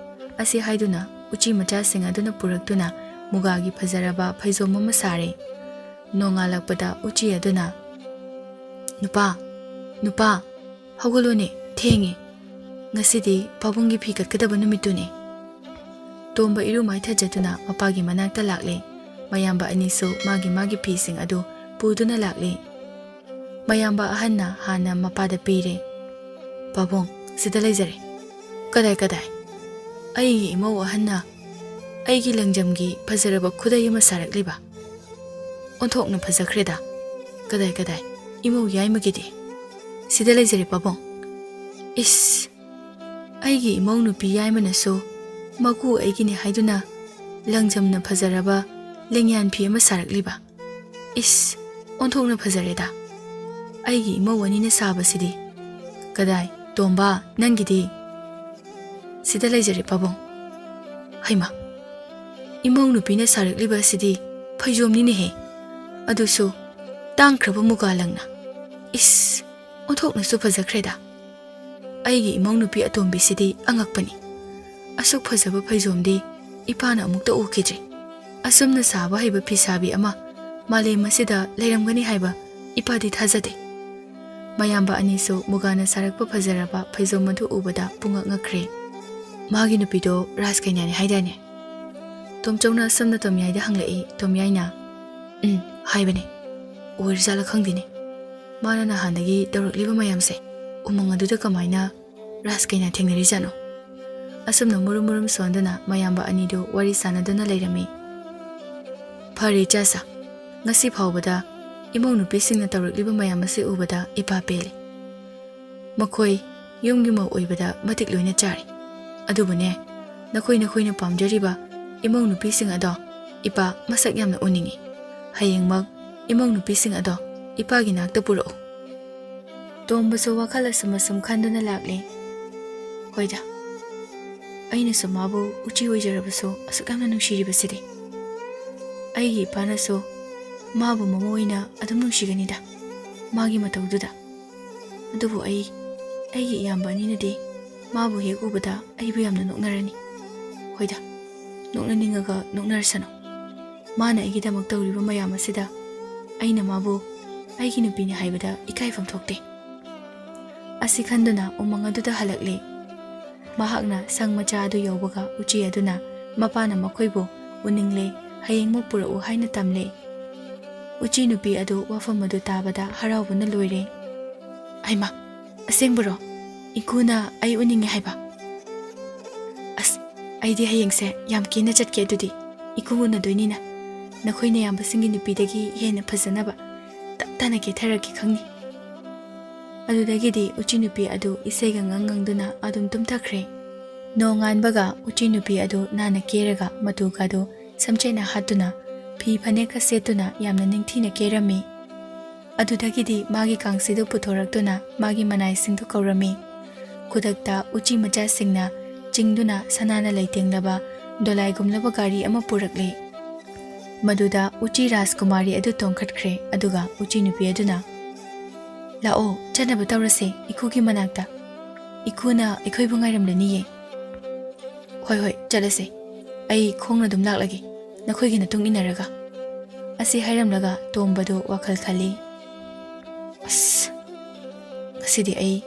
ꯑꯁꯤ ꯍꯥꯏꯗꯨꯅ ꯎꯆꯤ ꯃꯆꯥꯁꯤꯡ ꯑꯗꯨꯅ ꯄꯨꯔꯛꯇꯨꯅ ꯃꯨꯒꯥꯒꯤ ꯐꯖꯔꯕ ꯐꯩꯖꯣꯝ ꯑꯃ ꯁꯥꯔꯦ꯫ ꯅꯣꯡꯉꯥꯜꯂꯛꯄꯗ ꯎꯆꯤ ꯑꯗꯨꯅ, "ꯅꯨꯄꯥ, ꯅꯨꯄꯥ, ꯍꯧꯒꯠꯂꯣꯅꯦ, ꯊꯦꯡꯉꯦ꯫ ꯉꯁꯤꯗꯤ ꯄꯥꯕꯨꯡꯒꯤ ꯐꯤ ꯀꯠꯀꯗꯕ ꯅꯨꯃꯤꯠꯇꯨꯅꯦ꯫" ꯇꯣꯝꯕ ꯏꯔꯨ ꯃꯥꯏꯊꯖꯗꯨꯅ ꯃꯄꯥꯒꯤ ꯃꯅꯥꯛꯇ ꯂꯥꯛꯂꯦ꯫ ꯃꯌꯥꯝꯕ ꯑꯅꯤꯁꯨ ꯃꯥꯒꯤ ꯃꯥꯒꯤ ꯐꯤꯁꯤꯡ ꯑꯗꯨ ꯄꯨꯗꯨꯅ ꯂꯥꯛꯂꯦ꯫ ꯃꯌꯥꯝꯕ ꯑꯍꯟꯅ ꯍꯥꯟꯅ ꯃꯄꯥꯗ ꯄꯤꯔꯦ꯫ "ꯄꯥꯕꯨꯡ, ꯁꯤꯗ ꯂꯩꯖꯔꯦ꯫" "ꯀꯗꯥꯏ, ꯀꯗꯥꯏ?" "ꯑꯩꯒꯤ ꯏꯃꯧ ꯑꯍꯟꯅ ꯑꯩꯒꯤ ꯂꯪꯖꯝꯒꯤ ꯐꯖꯔꯕ ꯈꯨꯗꯩ ꯑꯃ ꯁꯥꯔꯛꯂꯤꯕ꯫" "ꯑꯣꯟꯊꯣꯛꯅ ꯐꯖꯈ꯭ꯔꯦꯗ꯫ ꯀꯗꯥꯏ, ꯀꯗꯥꯏ? ꯏꯃꯧ ꯌꯥꯏꯃꯒꯤꯗꯤ?" "ꯁꯤꯗ ꯂꯩꯖꯔꯦ, ꯄꯥꯕꯨꯡ꯫" "ꯏꯁ, ꯑꯩꯒꯤ ꯏꯃꯧ ꯅꯨꯄꯤ ꯌꯥꯏꯃꯅꯁꯨ ꯃꯀꯨ ꯑꯩꯒꯤꯅꯤ ꯍꯥꯏꯗꯨꯅ ꯂꯪꯖꯝꯅ ꯐꯖꯔꯕ ꯂꯦꯡꯌꯥꯟ ꯐꯤ ꯑꯃ ꯁꯥꯔꯛꯂꯤꯕ꯫ ꯏꯁ, ꯑꯣꯟꯊꯣꯛꯅ ꯐꯖꯔꯦꯗ꯫ ꯑꯩꯒꯤ ꯏꯃꯧ ꯑꯅꯤꯅ ꯁꯥꯕꯁꯤꯗꯤ꯫" "ꯀꯗꯥꯏ, ꯇꯣꯝꯕ, ꯅꯪꯒꯤꯗꯤ?" "ꯁꯤꯗ ꯂꯩꯖꯔꯦ, ꯄꯥꯕꯨꯡ꯫" "ꯍꯩꯃꯥ, ꯏꯃꯧ ꯅꯨꯄꯤꯅ ꯁꯥꯔꯛꯂꯤꯕ ꯑꯁꯤꯗꯤ ꯐꯩꯖꯣꯝꯅꯤꯅꯦꯍꯦ꯫ ꯑꯗꯨꯁꯨ ꯇꯥꯡꯈ꯭ꯔꯕ ꯃꯨꯒꯥ ꯂꯪꯅ꯫ ꯏꯁ, ꯑꯣꯟꯊꯣꯛꯅꯁꯨ ꯐꯖꯈ꯭ꯔꯦꯗ꯫ ꯑꯩꯒꯤ ꯏꯃꯧ ꯅꯨꯄꯤ ꯑꯇꯣꯝꯕꯤꯁꯤꯗꯤ ꯑꯉꯛꯄꯅꯤ꯫ ꯑꯁꯨꯛ ꯐꯖꯕ ꯐꯩꯖꯣꯝꯗꯤ ꯏꯄꯥꯅ ꯑꯃꯨꯛꯇ ꯎꯈꯤꯗ꯭ꯔꯤ꯫ ꯑꯁꯨꯝꯅ ꯁꯥꯕ ꯍꯩꯕ ꯐꯤꯁꯥꯕꯤ ꯑꯃ ꯃꯥꯂꯦꯝ ꯑꯁꯤꯗ ꯂꯩꯔꯝꯒꯅꯤ ꯍꯥꯏꯕ ꯏꯄꯥꯗꯤ ꯊꯥꯖꯗꯦ꯫" ꯃꯌꯥꯝꯕ ꯑꯅꯤꯁꯨ ꯃꯨꯒꯥꯅ ꯁꯥꯔꯛꯄ ꯐꯖꯔꯕ ꯐꯩꯖꯣꯝ ꯑꯗꯨ ꯎꯕꯗ ꯄꯨꯡꯉꯛ ꯉꯛꯈ꯭ꯔꯦ꯫ "ꯃꯥꯒꯤ ꯅꯨꯄꯤꯗꯣ ꯔꯥꯖꯀꯩꯅꯥꯅꯤ ꯍꯥꯏꯗꯥꯏꯅꯦ?" ꯇꯣꯝꯆꯧꯅ ꯑꯁꯝꯅ ꯇꯣꯝꯌꯥꯏꯗ ꯍꯪꯂꯛꯏ꯫ ꯇꯣꯝꯌꯥꯏꯅ, "ꯎꯝ, ꯍꯥꯏꯕꯅꯦ꯫ ꯑꯣꯏꯔꯖꯥꯠꯂ ꯈꯪꯗꯦꯅꯦ, ꯃꯥꯅ ꯅꯍꯥꯟꯗꯒꯤ ꯇꯧꯔꯛꯂꯤꯕ ꯃꯌꯥꯝꯁꯦ ꯎꯃꯪ ꯑꯗꯨꯗ ꯀꯃꯥꯏꯅ ꯔꯥꯖꯀꯩꯅꯥ ꯊꯦꯡꯅꯔꯤꯖꯥꯠꯅꯣ?" ꯑꯁꯨꯝꯅ ꯃꯨꯔꯨꯝ ꯃꯨꯔꯨꯝ ꯁꯣꯟꯗꯨꯅ ꯃꯌꯥꯝꯕ ꯑꯅꯤꯗꯨ ꯋꯥꯔꯤ ꯁꯥꯟꯅꯗꯨꯅ ꯂꯩꯔꯝꯃꯤ꯫ "ꯐꯔꯦ ꯏꯆꯥꯁꯥ, ꯉꯁꯤ ꯐꯥꯎꯕꯗ ꯏꯃꯧ ꯅꯨꯄꯤꯁꯤꯡꯅ ꯇꯧꯔꯛꯂꯤꯕ ꯃꯌꯥꯝ ꯑꯁꯤ ꯎꯕꯗ ꯏꯄꯥ ꯄꯦꯜꯂꯤ꯫ ꯃꯈꯣꯏ ꯌꯨꯝꯒꯤ ꯃꯧ ꯑꯣꯏꯕꯗ ꯃꯇꯤꯛ ꯂꯣꯏꯅ ꯆꯥꯔꯦ꯫ ꯑꯗꯨꯕꯨꯅꯦ, ꯅꯈꯣꯏ ꯅꯈꯣꯏꯅ ꯄꯥꯝꯖꯔꯤꯕ ꯏꯃꯧ ꯅꯨꯄꯤꯁꯤꯡ ꯑꯗꯣ ꯏꯄꯥ ꯃꯁꯛ ꯌꯥꯝꯅ ꯎꯅꯤꯡꯏ꯫ ꯍꯌꯦꯡꯃꯛ ꯏꯃꯧ ꯅꯨꯄꯤꯁꯤꯡ ꯑꯗꯣ ꯏꯄꯥꯒꯤ ꯅꯥꯛꯇ ꯄꯨꯔꯛꯎ꯫" ꯇꯣꯝꯕꯁꯨ ꯋꯥꯈꯜ ꯑꯁꯨꯝ ꯑꯁꯨꯝ ꯈꯟꯗꯨꯅ ꯂꯥꯛꯂꯦ꯫ "ꯍꯣꯏꯗ, ꯑꯩꯅꯁꯨ ꯃꯥꯕꯨ ꯎꯆꯤ ꯑꯣꯏꯖꯔꯕꯁꯨ ꯑꯁꯨꯛ ꯌꯥꯝꯅ ꯅꯨꯡꯁꯤꯔꯤꯕꯁꯤꯗꯤ꯫ ꯑꯩꯒꯤ ꯏꯄꯥꯅꯁꯨ ꯃꯥꯕꯨ ꯃꯃꯧ ꯑꯣꯏꯅ ꯑꯗꯨꯝ ꯅꯨꯡꯁꯤꯒꯅꯤꯗ, ꯃꯥꯒꯤ ꯃꯇꯧꯗꯨꯗ꯫ ꯑꯗꯨꯕꯨ ꯑꯩ, ꯑꯩꯒꯤ ꯏꯌꯥꯝꯕ ꯑꯅꯤꯅꯗꯤ ꯃꯥꯕꯨ ꯍꯦꯛ ꯎꯕꯗ ꯑꯩꯕꯨ ꯌꯥꯝꯅ ꯅꯣꯛꯅꯔꯅꯤ꯫ ꯍꯣꯏꯗ, ꯅꯣꯛꯅꯅꯤꯡꯉꯒ ꯅꯣꯛꯅꯔꯁꯅꯨ꯫ ꯃꯥꯅ ꯑꯩꯒꯤꯗꯃꯛ ꯇꯧꯔꯤꯕ ꯃꯌꯥꯝ ꯑꯁꯤꯗ ꯑꯩꯅ ꯃꯥꯕꯨ ꯑꯩꯒꯤ ꯅꯨꯄꯤꯅꯤ ꯍꯥꯏꯕꯗ ꯏꯀꯥꯏꯐꯝ ꯊꯣꯛꯇꯦ꯫ ꯑꯁꯤ ꯈꯟꯗꯨꯅ ꯎꯃꯪ ꯑꯗꯨꯗ ꯍꯜꯂꯛꯂꯦ꯫ ꯃꯍꯥꯛꯅ ꯁꯪ ꯃꯆꯥ ꯑꯗꯨ ꯌꯧꯕꯒ ꯎꯆꯤ ꯑꯗꯨꯅ ꯃꯄꯥꯅ ꯃꯈꯣꯏꯕꯨ ꯎꯅꯤꯡꯂꯦ, ꯍꯌꯦꯡꯃꯨꯛ ꯄꯨꯔꯛꯎ ꯍꯥꯏꯅ ꯇꯝꯂꯦ꯫ ꯎꯆꯤ ꯅꯨꯄꯤ ꯑꯗꯨ ꯋꯥꯐꯝ ꯑꯗꯨ ꯇꯥꯕꯗ ꯍꯔꯥꯎꯕꯅ ꯂꯣꯏꯔꯦ꯫ "ꯍꯩꯃꯥ, ꯑꯁꯦꯡꯕꯔꯣ? ꯏꯀꯨꯅ ꯑꯩ ꯎꯅꯤꯡꯉꯦ ꯍꯥꯏꯕ? ꯑꯁ, ꯑꯩꯗꯤ ꯍꯌꯦꯡꯁꯦ ꯌꯥꯝ ꯀꯦꯅ ꯆꯠꯀꯦ ꯑꯗꯨꯗꯤ꯫ ꯏꯀꯨ ꯎꯅꯗꯣꯏꯅꯤꯅ꯫ ꯅꯈꯣꯏ ꯅꯌꯥꯝꯕꯁꯤꯡꯒꯤ ꯅꯨꯄꯤꯗꯒꯤ ꯍꯦꯟꯅ ꯐꯖꯅꯕ ꯇꯞ ꯇꯥꯅ ꯀꯦꯊꯔꯛꯀꯦ ꯈꯪꯅꯤ꯫" ꯑꯗꯨꯗꯒꯤꯗꯤ ꯎꯆꯤ ꯅꯨꯄꯤ ꯑꯗꯨ ꯏꯁꯩꯒ ꯉꯪ ꯉꯪꯗꯨꯅ ꯑꯗꯨꯝ ꯇꯨꯝꯊꯈ꯭ꯔꯦ꯫ ꯅꯣꯡꯉꯥꯟꯕꯒ ꯎꯆꯤ ꯅꯨꯄꯤ ꯑꯗꯨ ꯅꯥꯟꯅ ꯀꯦꯔꯒ ꯃꯇꯨꯒꯗꯨ ꯁꯝꯆꯦꯠꯅ ꯍꯥꯠꯇꯨꯅ ꯐꯤ ꯐꯅꯦꯛꯀ ꯁꯦꯠꯇꯨꯅ ꯌꯥꯝꯅ ꯅꯤꯡꯊꯤꯅ ꯀꯦꯔꯝꯃꯤ꯫ ꯑꯗꯨꯗꯒꯤꯗꯤ ꯃꯥꯒꯤ ꯀꯥꯡꯁꯤꯗꯨ ꯄꯨꯊꯣꯔꯛꯇꯨꯅ ꯃꯥꯒꯤ ꯃꯅꯥꯏꯁꯤꯡꯗꯨ ꯀꯧꯔꯝꯃꯤ꯫ ꯈꯨꯗꯛꯇ ꯎꯆꯤ ꯃꯆꯥꯁꯤꯡꯅ ꯆꯤꯡꯗꯨꯅ ꯁꯅꯥꯅ ꯂꯩꯇꯦꯡꯂꯕ ꯗꯣꯂꯥꯏꯒꯨꯝꯂꯕ ꯒꯥꯔꯤ ꯑꯃ ꯄꯨꯔꯛꯂꯦ꯫ ꯃꯗꯨꯗ ꯎꯆꯤ ꯔꯥꯖꯀꯨꯃꯥꯔꯤ ꯑꯗꯨ ꯇꯣꯡꯈꯠꯈ꯭ꯔꯦ, ꯑꯗꯨꯒ ꯎꯆꯤ ꯅꯨꯄꯤ ꯑꯗꯨꯅ, "ꯂꯥꯛꯑꯣ, ꯆꯠꯅꯕ ꯇꯧꯔꯁꯦ ꯏꯀꯨꯒꯤ ꯃꯅꯥꯛꯇ꯫ ꯏꯀꯨꯅ ꯑꯩꯈꯣꯏꯕꯨ ꯉꯥꯏꯔꯝꯂꯅꯤꯌꯦ꯫" "ꯍꯣꯏ, ꯍꯣꯏ, ꯆꯠꯂꯁꯦ꯫ ꯑꯩ ꯈꯣꯡꯅ ꯑꯗꯨꯝ ꯂꯥꯛꯂꯒꯦ, ꯅꯈꯣꯏꯒꯤ ꯃꯇꯨꯡ ꯏꯟꯅꯔꯒ꯫" ꯑꯁꯤ ꯍꯥꯏꯔꯝꯂꯒ ꯇꯣꯝꯕꯗꯨ ꯋꯥꯈꯜ ꯈꯜꯂꯤ꯫ "ꯑꯁ, ꯉꯁꯤꯗꯤ ꯑꯩ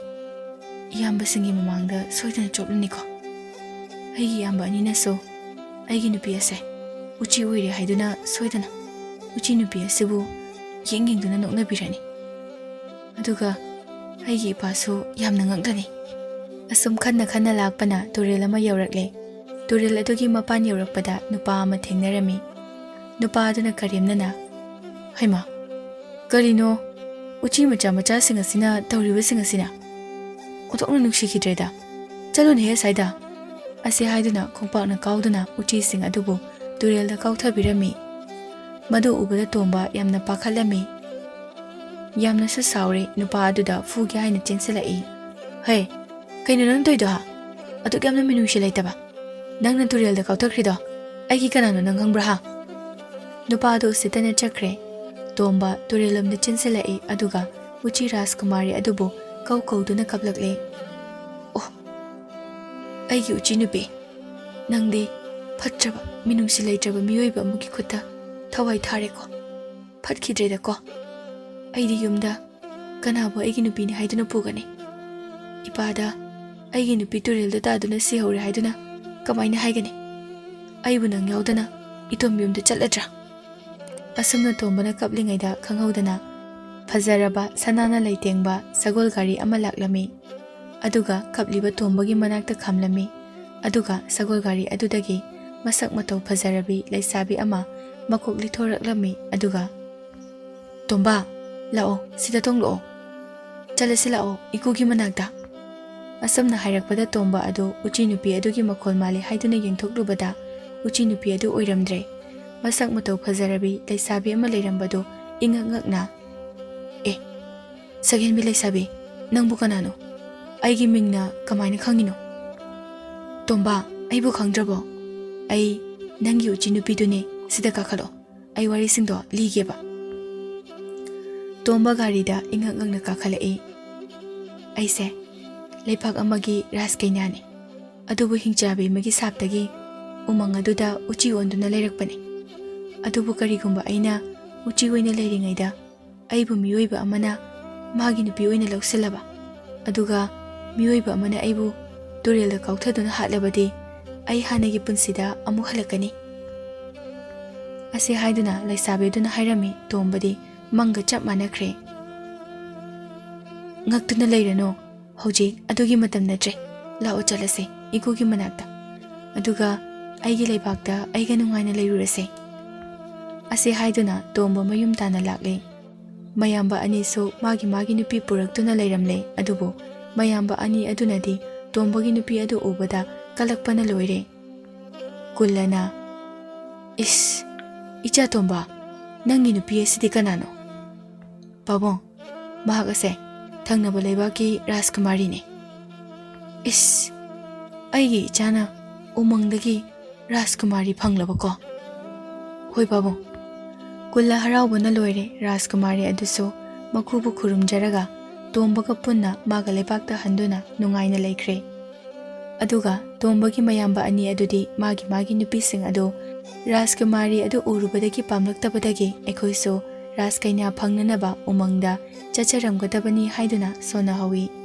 ꯏꯌꯥꯝꯕꯁꯤꯡꯒꯤ ꯃꯃꯥꯡꯗ ꯁꯣꯏꯗꯅ ꯆꯣꯞꯂꯅꯤꯀꯣ꯫ ꯑꯩꯒꯤ ꯏꯌꯥꯝꯕ ꯑꯅꯤꯅꯁꯨ ꯑꯩꯒꯤ ꯅꯨꯄꯤ ꯑꯁꯦ ꯎꯆꯤ ꯑꯣꯏꯔꯦ ꯍꯥꯏꯗꯨꯅ ꯁꯣꯏꯗꯅ ꯎꯆꯤ ꯅꯨꯄꯤ ꯑꯁꯤꯕꯨ ꯌꯦꯡ ꯌꯦꯡꯗꯨꯅ ꯅꯣꯛꯅꯕꯤꯔꯅꯤ꯫ ꯑꯗꯨꯒ ꯑꯩꯒꯤ ꯏꯄꯥꯁꯨ ꯌꯥꯝꯅ ꯉꯛꯂꯅꯤ꯫" ꯑꯁꯨꯝ ꯈꯟꯅ ꯈꯟꯅ ꯂꯥꯛꯄꯅ ꯇꯨꯔꯦꯜ ꯑꯃ ꯌꯧꯔꯛꯂꯦ꯫ ꯇꯨꯔꯦꯜ ꯑꯗꯨꯒꯤ ꯃꯄꯥꯟ ꯌꯧꯔꯛꯄꯗ ꯅꯨꯄꯥ ꯑꯃ ꯊꯦꯡꯅꯔꯝꯃꯤ꯫ ꯅꯨꯄꯥ ꯑꯗꯨꯅ ꯀꯔꯦꯝꯅꯅ, "ꯍꯩꯃꯥ, ꯀꯔꯤꯅꯣ ꯎꯆꯤ ꯃꯆꯥ ꯃꯆꯥꯁꯤꯡ ꯑꯁꯤꯅ ꯇꯧꯔꯤꯕꯁꯤꯡ ꯑꯁꯤꯅ? ꯑꯣꯟꯊꯣꯛꯅ ꯅꯨꯡꯁꯤꯈꯤꯗ꯭ꯔꯦꯗ꯫ ꯆꯠꯂꯨꯅꯦꯍꯦ ꯑꯁ꯭ꯋꯥꯏꯗ꯫" ꯑꯁꯤ ꯍꯥꯏꯗꯨꯅ ꯈꯣꯡꯄꯥꯛꯅ ꯀꯥꯎꯗꯨꯅ ꯎꯆꯤꯁꯤꯡ ꯑꯗꯨꯕꯨ ꯇꯨꯔꯦꯜꯗ ꯀꯥꯎꯊꯕꯤꯔꯝꯃꯤ꯫ ꯃꯗꯨ ꯎꯕꯗ ꯇꯣꯝꯕ ꯌꯥꯝꯅ ꯄꯥꯈꯠꯂꯝꯃꯤ꯫ ꯌꯥꯝꯅꯁꯨ ꯁꯥꯎꯔꯦ, ꯅꯨꯄꯥ ꯑꯗꯨꯗ ꯐꯨꯒꯦ ꯍꯥꯏꯅ ꯆꯦꯟꯁꯤꯜꯂꯛꯏ꯫ "ꯍꯦ, ꯀꯩꯅꯣ ꯅꯪ ꯇꯧꯔꯤꯗꯣ, ꯍꯥ? ꯑꯗꯨꯛ ꯌꯥꯝꯅ ꯃꯤꯅꯨꯡꯁꯤ ꯂꯩꯇꯕ? ꯅꯪꯅ ꯇꯨꯔꯦꯜꯗ ꯀꯥꯎꯊꯈ꯭ꯔꯤꯗꯣ ꯑꯩꯒꯤ ꯀꯅꯥꯅꯣ ꯅꯪ ꯈꯪꯕ꯭ꯔꯥ, ꯍꯥ?" ꯅꯨꯄꯥ ꯑꯗꯨ ꯎꯁꯤꯠꯇꯅ ꯆꯠꯈ꯭ꯔꯦ꯫ ꯇꯣꯝꯕ ꯇꯨꯔꯦꯜꯂꯣꯝꯗ ꯆꯦꯟꯁꯤꯜꯂꯛꯏ, ꯑꯗꯨꯒ ꯎꯆꯤ ꯔꯥꯖꯀꯨꯃꯥꯔꯤ ꯑꯗꯨꯕꯨ ꯀꯧ ꯀꯧꯗꯨꯅ ꯀꯞꯂꯛꯂꯦ꯫ "ꯑꯣ, ꯑꯩꯒꯤ ꯎꯆꯤ ꯅꯨꯄꯤ, ꯅꯪꯗꯤ ꯐꯠꯇ꯭ꯔꯕ, ꯃꯤꯅꯨꯡꯁꯤ ꯂꯩꯇ꯭ꯔꯕ ꯃꯤꯑꯣꯏꯕ ꯑꯃꯒꯤ ꯈꯨꯠꯇ ꯊꯋꯥꯏ ꯊꯥꯔꯦꯀꯣ꯫ ꯀꯠꯈꯤꯗ꯭ꯔꯦꯗꯀꯣ꯫ ꯑꯩꯗꯤ ꯌꯨꯝꯗ ꯀꯅꯥꯕꯨ ꯑꯩꯒꯤ ꯅꯨꯄꯤꯅꯤ ꯍꯥꯏꯗꯨꯅ ꯄꯨꯒꯅꯤ? ꯏꯄꯥꯗ ꯑꯩꯒꯤ ꯅꯨꯄꯤ ꯇꯨꯔꯦꯜꯗ ꯇꯥꯗꯨꯅ ꯁꯤꯍꯧꯔꯦ ꯍꯥꯏꯗꯨꯅ ꯀꯃꯥꯏꯅ ꯍꯥꯏꯒꯅꯤ? ꯑꯩꯕꯨ ꯅꯪ ꯌꯥꯎꯗꯅ ꯏꯇꯣꯝ ꯌꯨꯝꯗ ꯆꯠꯂꯗ꯭ꯔꯥ? ꯑꯁꯨꯝꯅ ꯇꯣꯝꯕꯅ ꯀꯞꯂꯤꯉꯩꯗ ꯈꯪꯍꯧꯗꯅ ꯐꯖꯔꯕ ꯁꯅꯥꯅ ꯂꯩꯇꯦꯡꯕ ꯁꯒꯣꯜ ꯒꯥꯔꯤ ꯑꯃ ꯂꯥꯛꯂꯝꯃꯤ꯫ ꯑꯗꯨꯒ ꯀꯞꯂꯤꯕ ꯇꯣꯝꯕꯒꯤ ꯃꯅꯥꯛꯇ ꯈꯥꯝꯂꯝꯃꯤ꯫ ꯑꯗꯨꯒ ꯁꯒꯣꯜ ꯒꯥꯔꯤ ꯑꯗꯨꯗꯒꯤ ꯃꯁꯛ ꯃꯇꯧ ꯐꯖꯔꯕꯤ ꯂꯩꯁꯥꯕꯤ ꯑꯃ ꯃꯀꯣꯛ ꯂꯤꯊꯣꯔꯛꯂꯝꯃꯤ꯫ ꯑꯗꯨꯒ, "ꯇꯣꯝꯕ, ꯂꯥꯛꯑꯣ, ꯁꯤꯗ ꯇꯣꯡꯂꯛꯑꯣ꯫ ꯆꯠꯂꯁꯤ ꯂꯥꯛꯑꯣ, ꯏꯀꯨꯒꯤ ꯃꯅꯥꯛꯇ꯫" ꯑꯁꯨꯝꯅ ꯍꯥꯏꯔꯛꯄꯗ ꯇꯣꯝꯕ ꯑꯗꯨ ꯎꯆꯤ ꯅꯨꯄꯤ ꯑꯗꯨꯒꯤ ꯃꯈꯣꯜ ꯃꯥꯜꯂꯤ ꯍꯥꯏꯗꯨꯅ ꯌꯦꯡꯊꯣꯛꯂꯨꯕꯗ ꯎꯆꯤ ꯅꯨꯄꯤ ꯑꯗꯨ ꯑꯣꯏꯔꯝꯗ꯭ꯔꯦ꯫ ꯃꯁꯛ ꯃꯇꯧ ꯐꯖꯔꯕꯤ ꯂꯩꯁꯥꯕꯤ ꯑꯃ ꯂꯩꯔꯝꯕꯗꯨ ꯏꯉꯛ ꯉꯛꯅ, "ꯑꯦ, ꯁꯛꯍꯦꯟꯕꯤ ꯂꯩꯁꯥꯕꯤ, ꯅꯪꯕꯨ ꯀꯅꯥꯅꯣ? ꯑꯩꯒꯤ ꯃꯤꯡꯅ ꯀꯃꯥꯏꯅ ꯈꯪꯉꯤꯅꯣ?" "ꯇꯣꯝꯕ, ꯑꯩꯕꯨ ꯈꯪꯗ꯭ꯔꯕꯣ? ꯑꯩ ꯅꯪꯒꯤ ꯎꯆꯤ ꯅꯨꯄꯤꯗꯨꯅꯦ, ꯁꯤꯗ ꯀꯥꯈꯠꯂꯣ꯫ ꯑꯩ ꯋꯥꯔꯤꯁꯤꯡꯗꯣ ꯂꯤꯒꯦꯕ꯫" ꯇꯣꯝꯕ ꯒꯥꯔꯤꯗ ꯏꯉꯛ ꯉꯛꯅ ꯀꯥꯈꯠꯂꯛꯏ꯫ "ꯑꯩꯁꯦ ꯂꯩꯄꯥꯛ ꯑꯃꯒꯤ ꯔꯥꯖꯀꯩꯅꯥꯅꯤ꯫ ꯑꯗꯨꯕꯨ ꯍꯤꯡꯆꯥꯕꯤ ꯑꯃꯒꯤ ꯁꯥꯞꯇꯒꯤ ꯎꯃꯪ ꯑꯗꯨꯗ ꯎꯆꯤ ꯑꯣꯟꯗꯨꯅ ꯂꯩꯔꯛꯄꯅꯤ꯫ ꯑꯗꯨꯕꯨ ꯀꯔꯤꯒꯨꯝꯕ ꯑꯩꯅ ꯎꯆꯤ ꯑꯣꯏꯅ ꯂꯩꯔꯤꯉꯩꯗ ꯑꯩꯕꯨ ꯃꯤꯑꯣꯏꯕ ꯑꯃꯅ ꯃꯥꯒꯤ ꯅꯨꯄꯤ ꯑꯣꯏꯅ ꯂꯧꯁꯤꯜꯂꯕ, ꯑꯗꯨꯒ ꯃꯤꯑꯣꯏꯕ ꯑꯃꯅ ꯑꯩꯕꯨ ꯇꯨꯔꯦꯜꯗ ꯀꯥꯎꯊꯗꯨꯅ ꯍꯥꯠꯂꯕꯗꯤ ꯑꯩ ꯍꯥꯟꯅꯒꯤ ꯄꯨꯟꯁꯤꯗ ꯑꯃꯨꯛ ꯍꯜꯂꯛꯀꯅꯤ꯫" ꯑꯁꯤ ꯍꯥꯏꯗꯨꯅ ꯂꯩꯁꯥꯕꯤ ꯑꯗꯨꯅ ꯍꯥꯏꯔꯝꯃꯤ꯫ ꯇꯣꯝꯕꯗꯤ ꯃꯪꯒ ꯆꯞ ꯃꯥꯟꯅꯈ꯭ꯔꯦ꯫ "ꯉꯛꯇꯨꯅ ꯂꯩꯔꯅꯨ, ꯍꯧꯖꯤꯛ ꯑꯗꯨꯒꯤ ꯃꯇꯝ ꯅꯠꯇ꯭ꯔꯦ꯫ ꯂꯥꯛꯑꯣ, ꯆꯠꯂꯁꯦ ꯏꯀꯨꯒꯤ ꯃꯅꯥꯛꯇ꯫ ꯑꯗꯨꯒ ꯑꯩꯒꯤ ꯂꯩꯕꯥꯛꯇ ꯑꯩꯒ ꯅꯨꯡꯉꯥꯏꯅ ꯂꯩꯔꯨꯔꯁꯦ꯫" ꯑꯁꯤ ꯍꯥꯏꯗꯨꯅ ꯇꯣꯝꯕ ꯃꯌꯨꯝ ꯇꯥꯅ ꯂꯥꯛꯂꯦ꯫ ꯃꯌꯥꯝꯕ ꯑꯅꯤꯁꯨ ꯃꯥꯒꯤ ꯃꯥꯒꯤ ꯅꯨꯄꯤ ꯄꯨꯔꯛꯇꯨꯅ ꯂꯩꯔꯝꯂꯦ꯫ ꯑꯗꯨꯕꯨ ꯃꯌꯥꯝꯕ ꯑꯅꯤ ꯑꯗꯨꯅꯗꯤ ꯇꯣꯝꯕꯒꯤ ꯅꯨꯄꯤ ꯑꯗꯨ ꯎꯕꯗ ꯀꯂꯛꯄꯅ ꯂꯣꯏꯔꯦ꯫ ꯀꯨꯜꯂꯅ, "ꯏꯁ, ꯏꯆꯥ ꯇꯣꯝꯕ, ꯅꯪꯒꯤ ꯅꯨꯄꯤ ꯑꯁꯤꯗꯤ ꯀꯅꯥꯅꯣ?" "ꯄꯥꯕꯨꯡ, ꯃꯍꯥꯛ ꯑꯁꯦ ꯊꯪꯅꯕ ꯂꯩꯕꯥꯛꯀꯤ ꯔꯥꯖꯀꯨꯃꯥꯔꯤꯅꯤ꯫" "ꯏꯁ, ꯑꯩꯒꯤ ꯏꯆꯥꯅ ꯎꯃꯪꯗꯒꯤ ꯔꯥꯖꯀꯨꯃꯥꯔꯤ ꯐꯪꯂꯕꯀꯣ?" "ꯍꯣꯏ ꯄꯥꯕꯨꯡ꯫" ꯀꯨꯜꯂ ꯍꯔꯥꯎꯕꯅ ꯂꯣꯏꯔꯦ꯫ ꯔꯥꯖꯀꯨꯃꯥꯔꯤ ꯑꯗꯨꯁꯨ ꯃꯈꯨꯕꯨ ꯈꯨꯔꯨꯝꯖꯔꯒ ꯇꯣꯝꯕꯒ ꯄꯨꯟꯅ ꯃꯥꯒ ꯂꯩꯕꯥꯛꯇ ꯍꯟꯗꯨꯅ ꯅꯨꯡꯉꯥꯏꯅ ꯂꯩꯈ꯭ꯔꯦ꯫ ꯑꯗꯨꯒ ꯇꯣꯝꯕꯒꯤ ꯃꯌꯥꯝꯕ ꯑꯅꯤ ꯑꯗꯨꯗꯤ ꯃꯥꯒꯤ ꯃꯥꯒꯤ ꯅꯨꯄꯤꯁꯤꯡ ꯑꯗꯨ ꯔꯥꯖꯀꯨꯃꯥꯔꯤ ꯑꯗꯨ ꯎꯔꯨꯕꯗꯒꯤ ꯄꯥꯝꯂꯛꯇꯕꯗꯒꯤ ꯑꯩꯈꯣꯏꯁꯨ ꯔꯥꯖꯀꯩꯅ ꯐꯪꯅꯅꯕ ꯎꯃꯪꯗ ꯆꯠꯆꯔꯝꯒꯗꯕꯅꯤ ꯍꯥꯏꯗꯨꯅ ꯁꯣꯟꯅꯍꯧꯏ꯫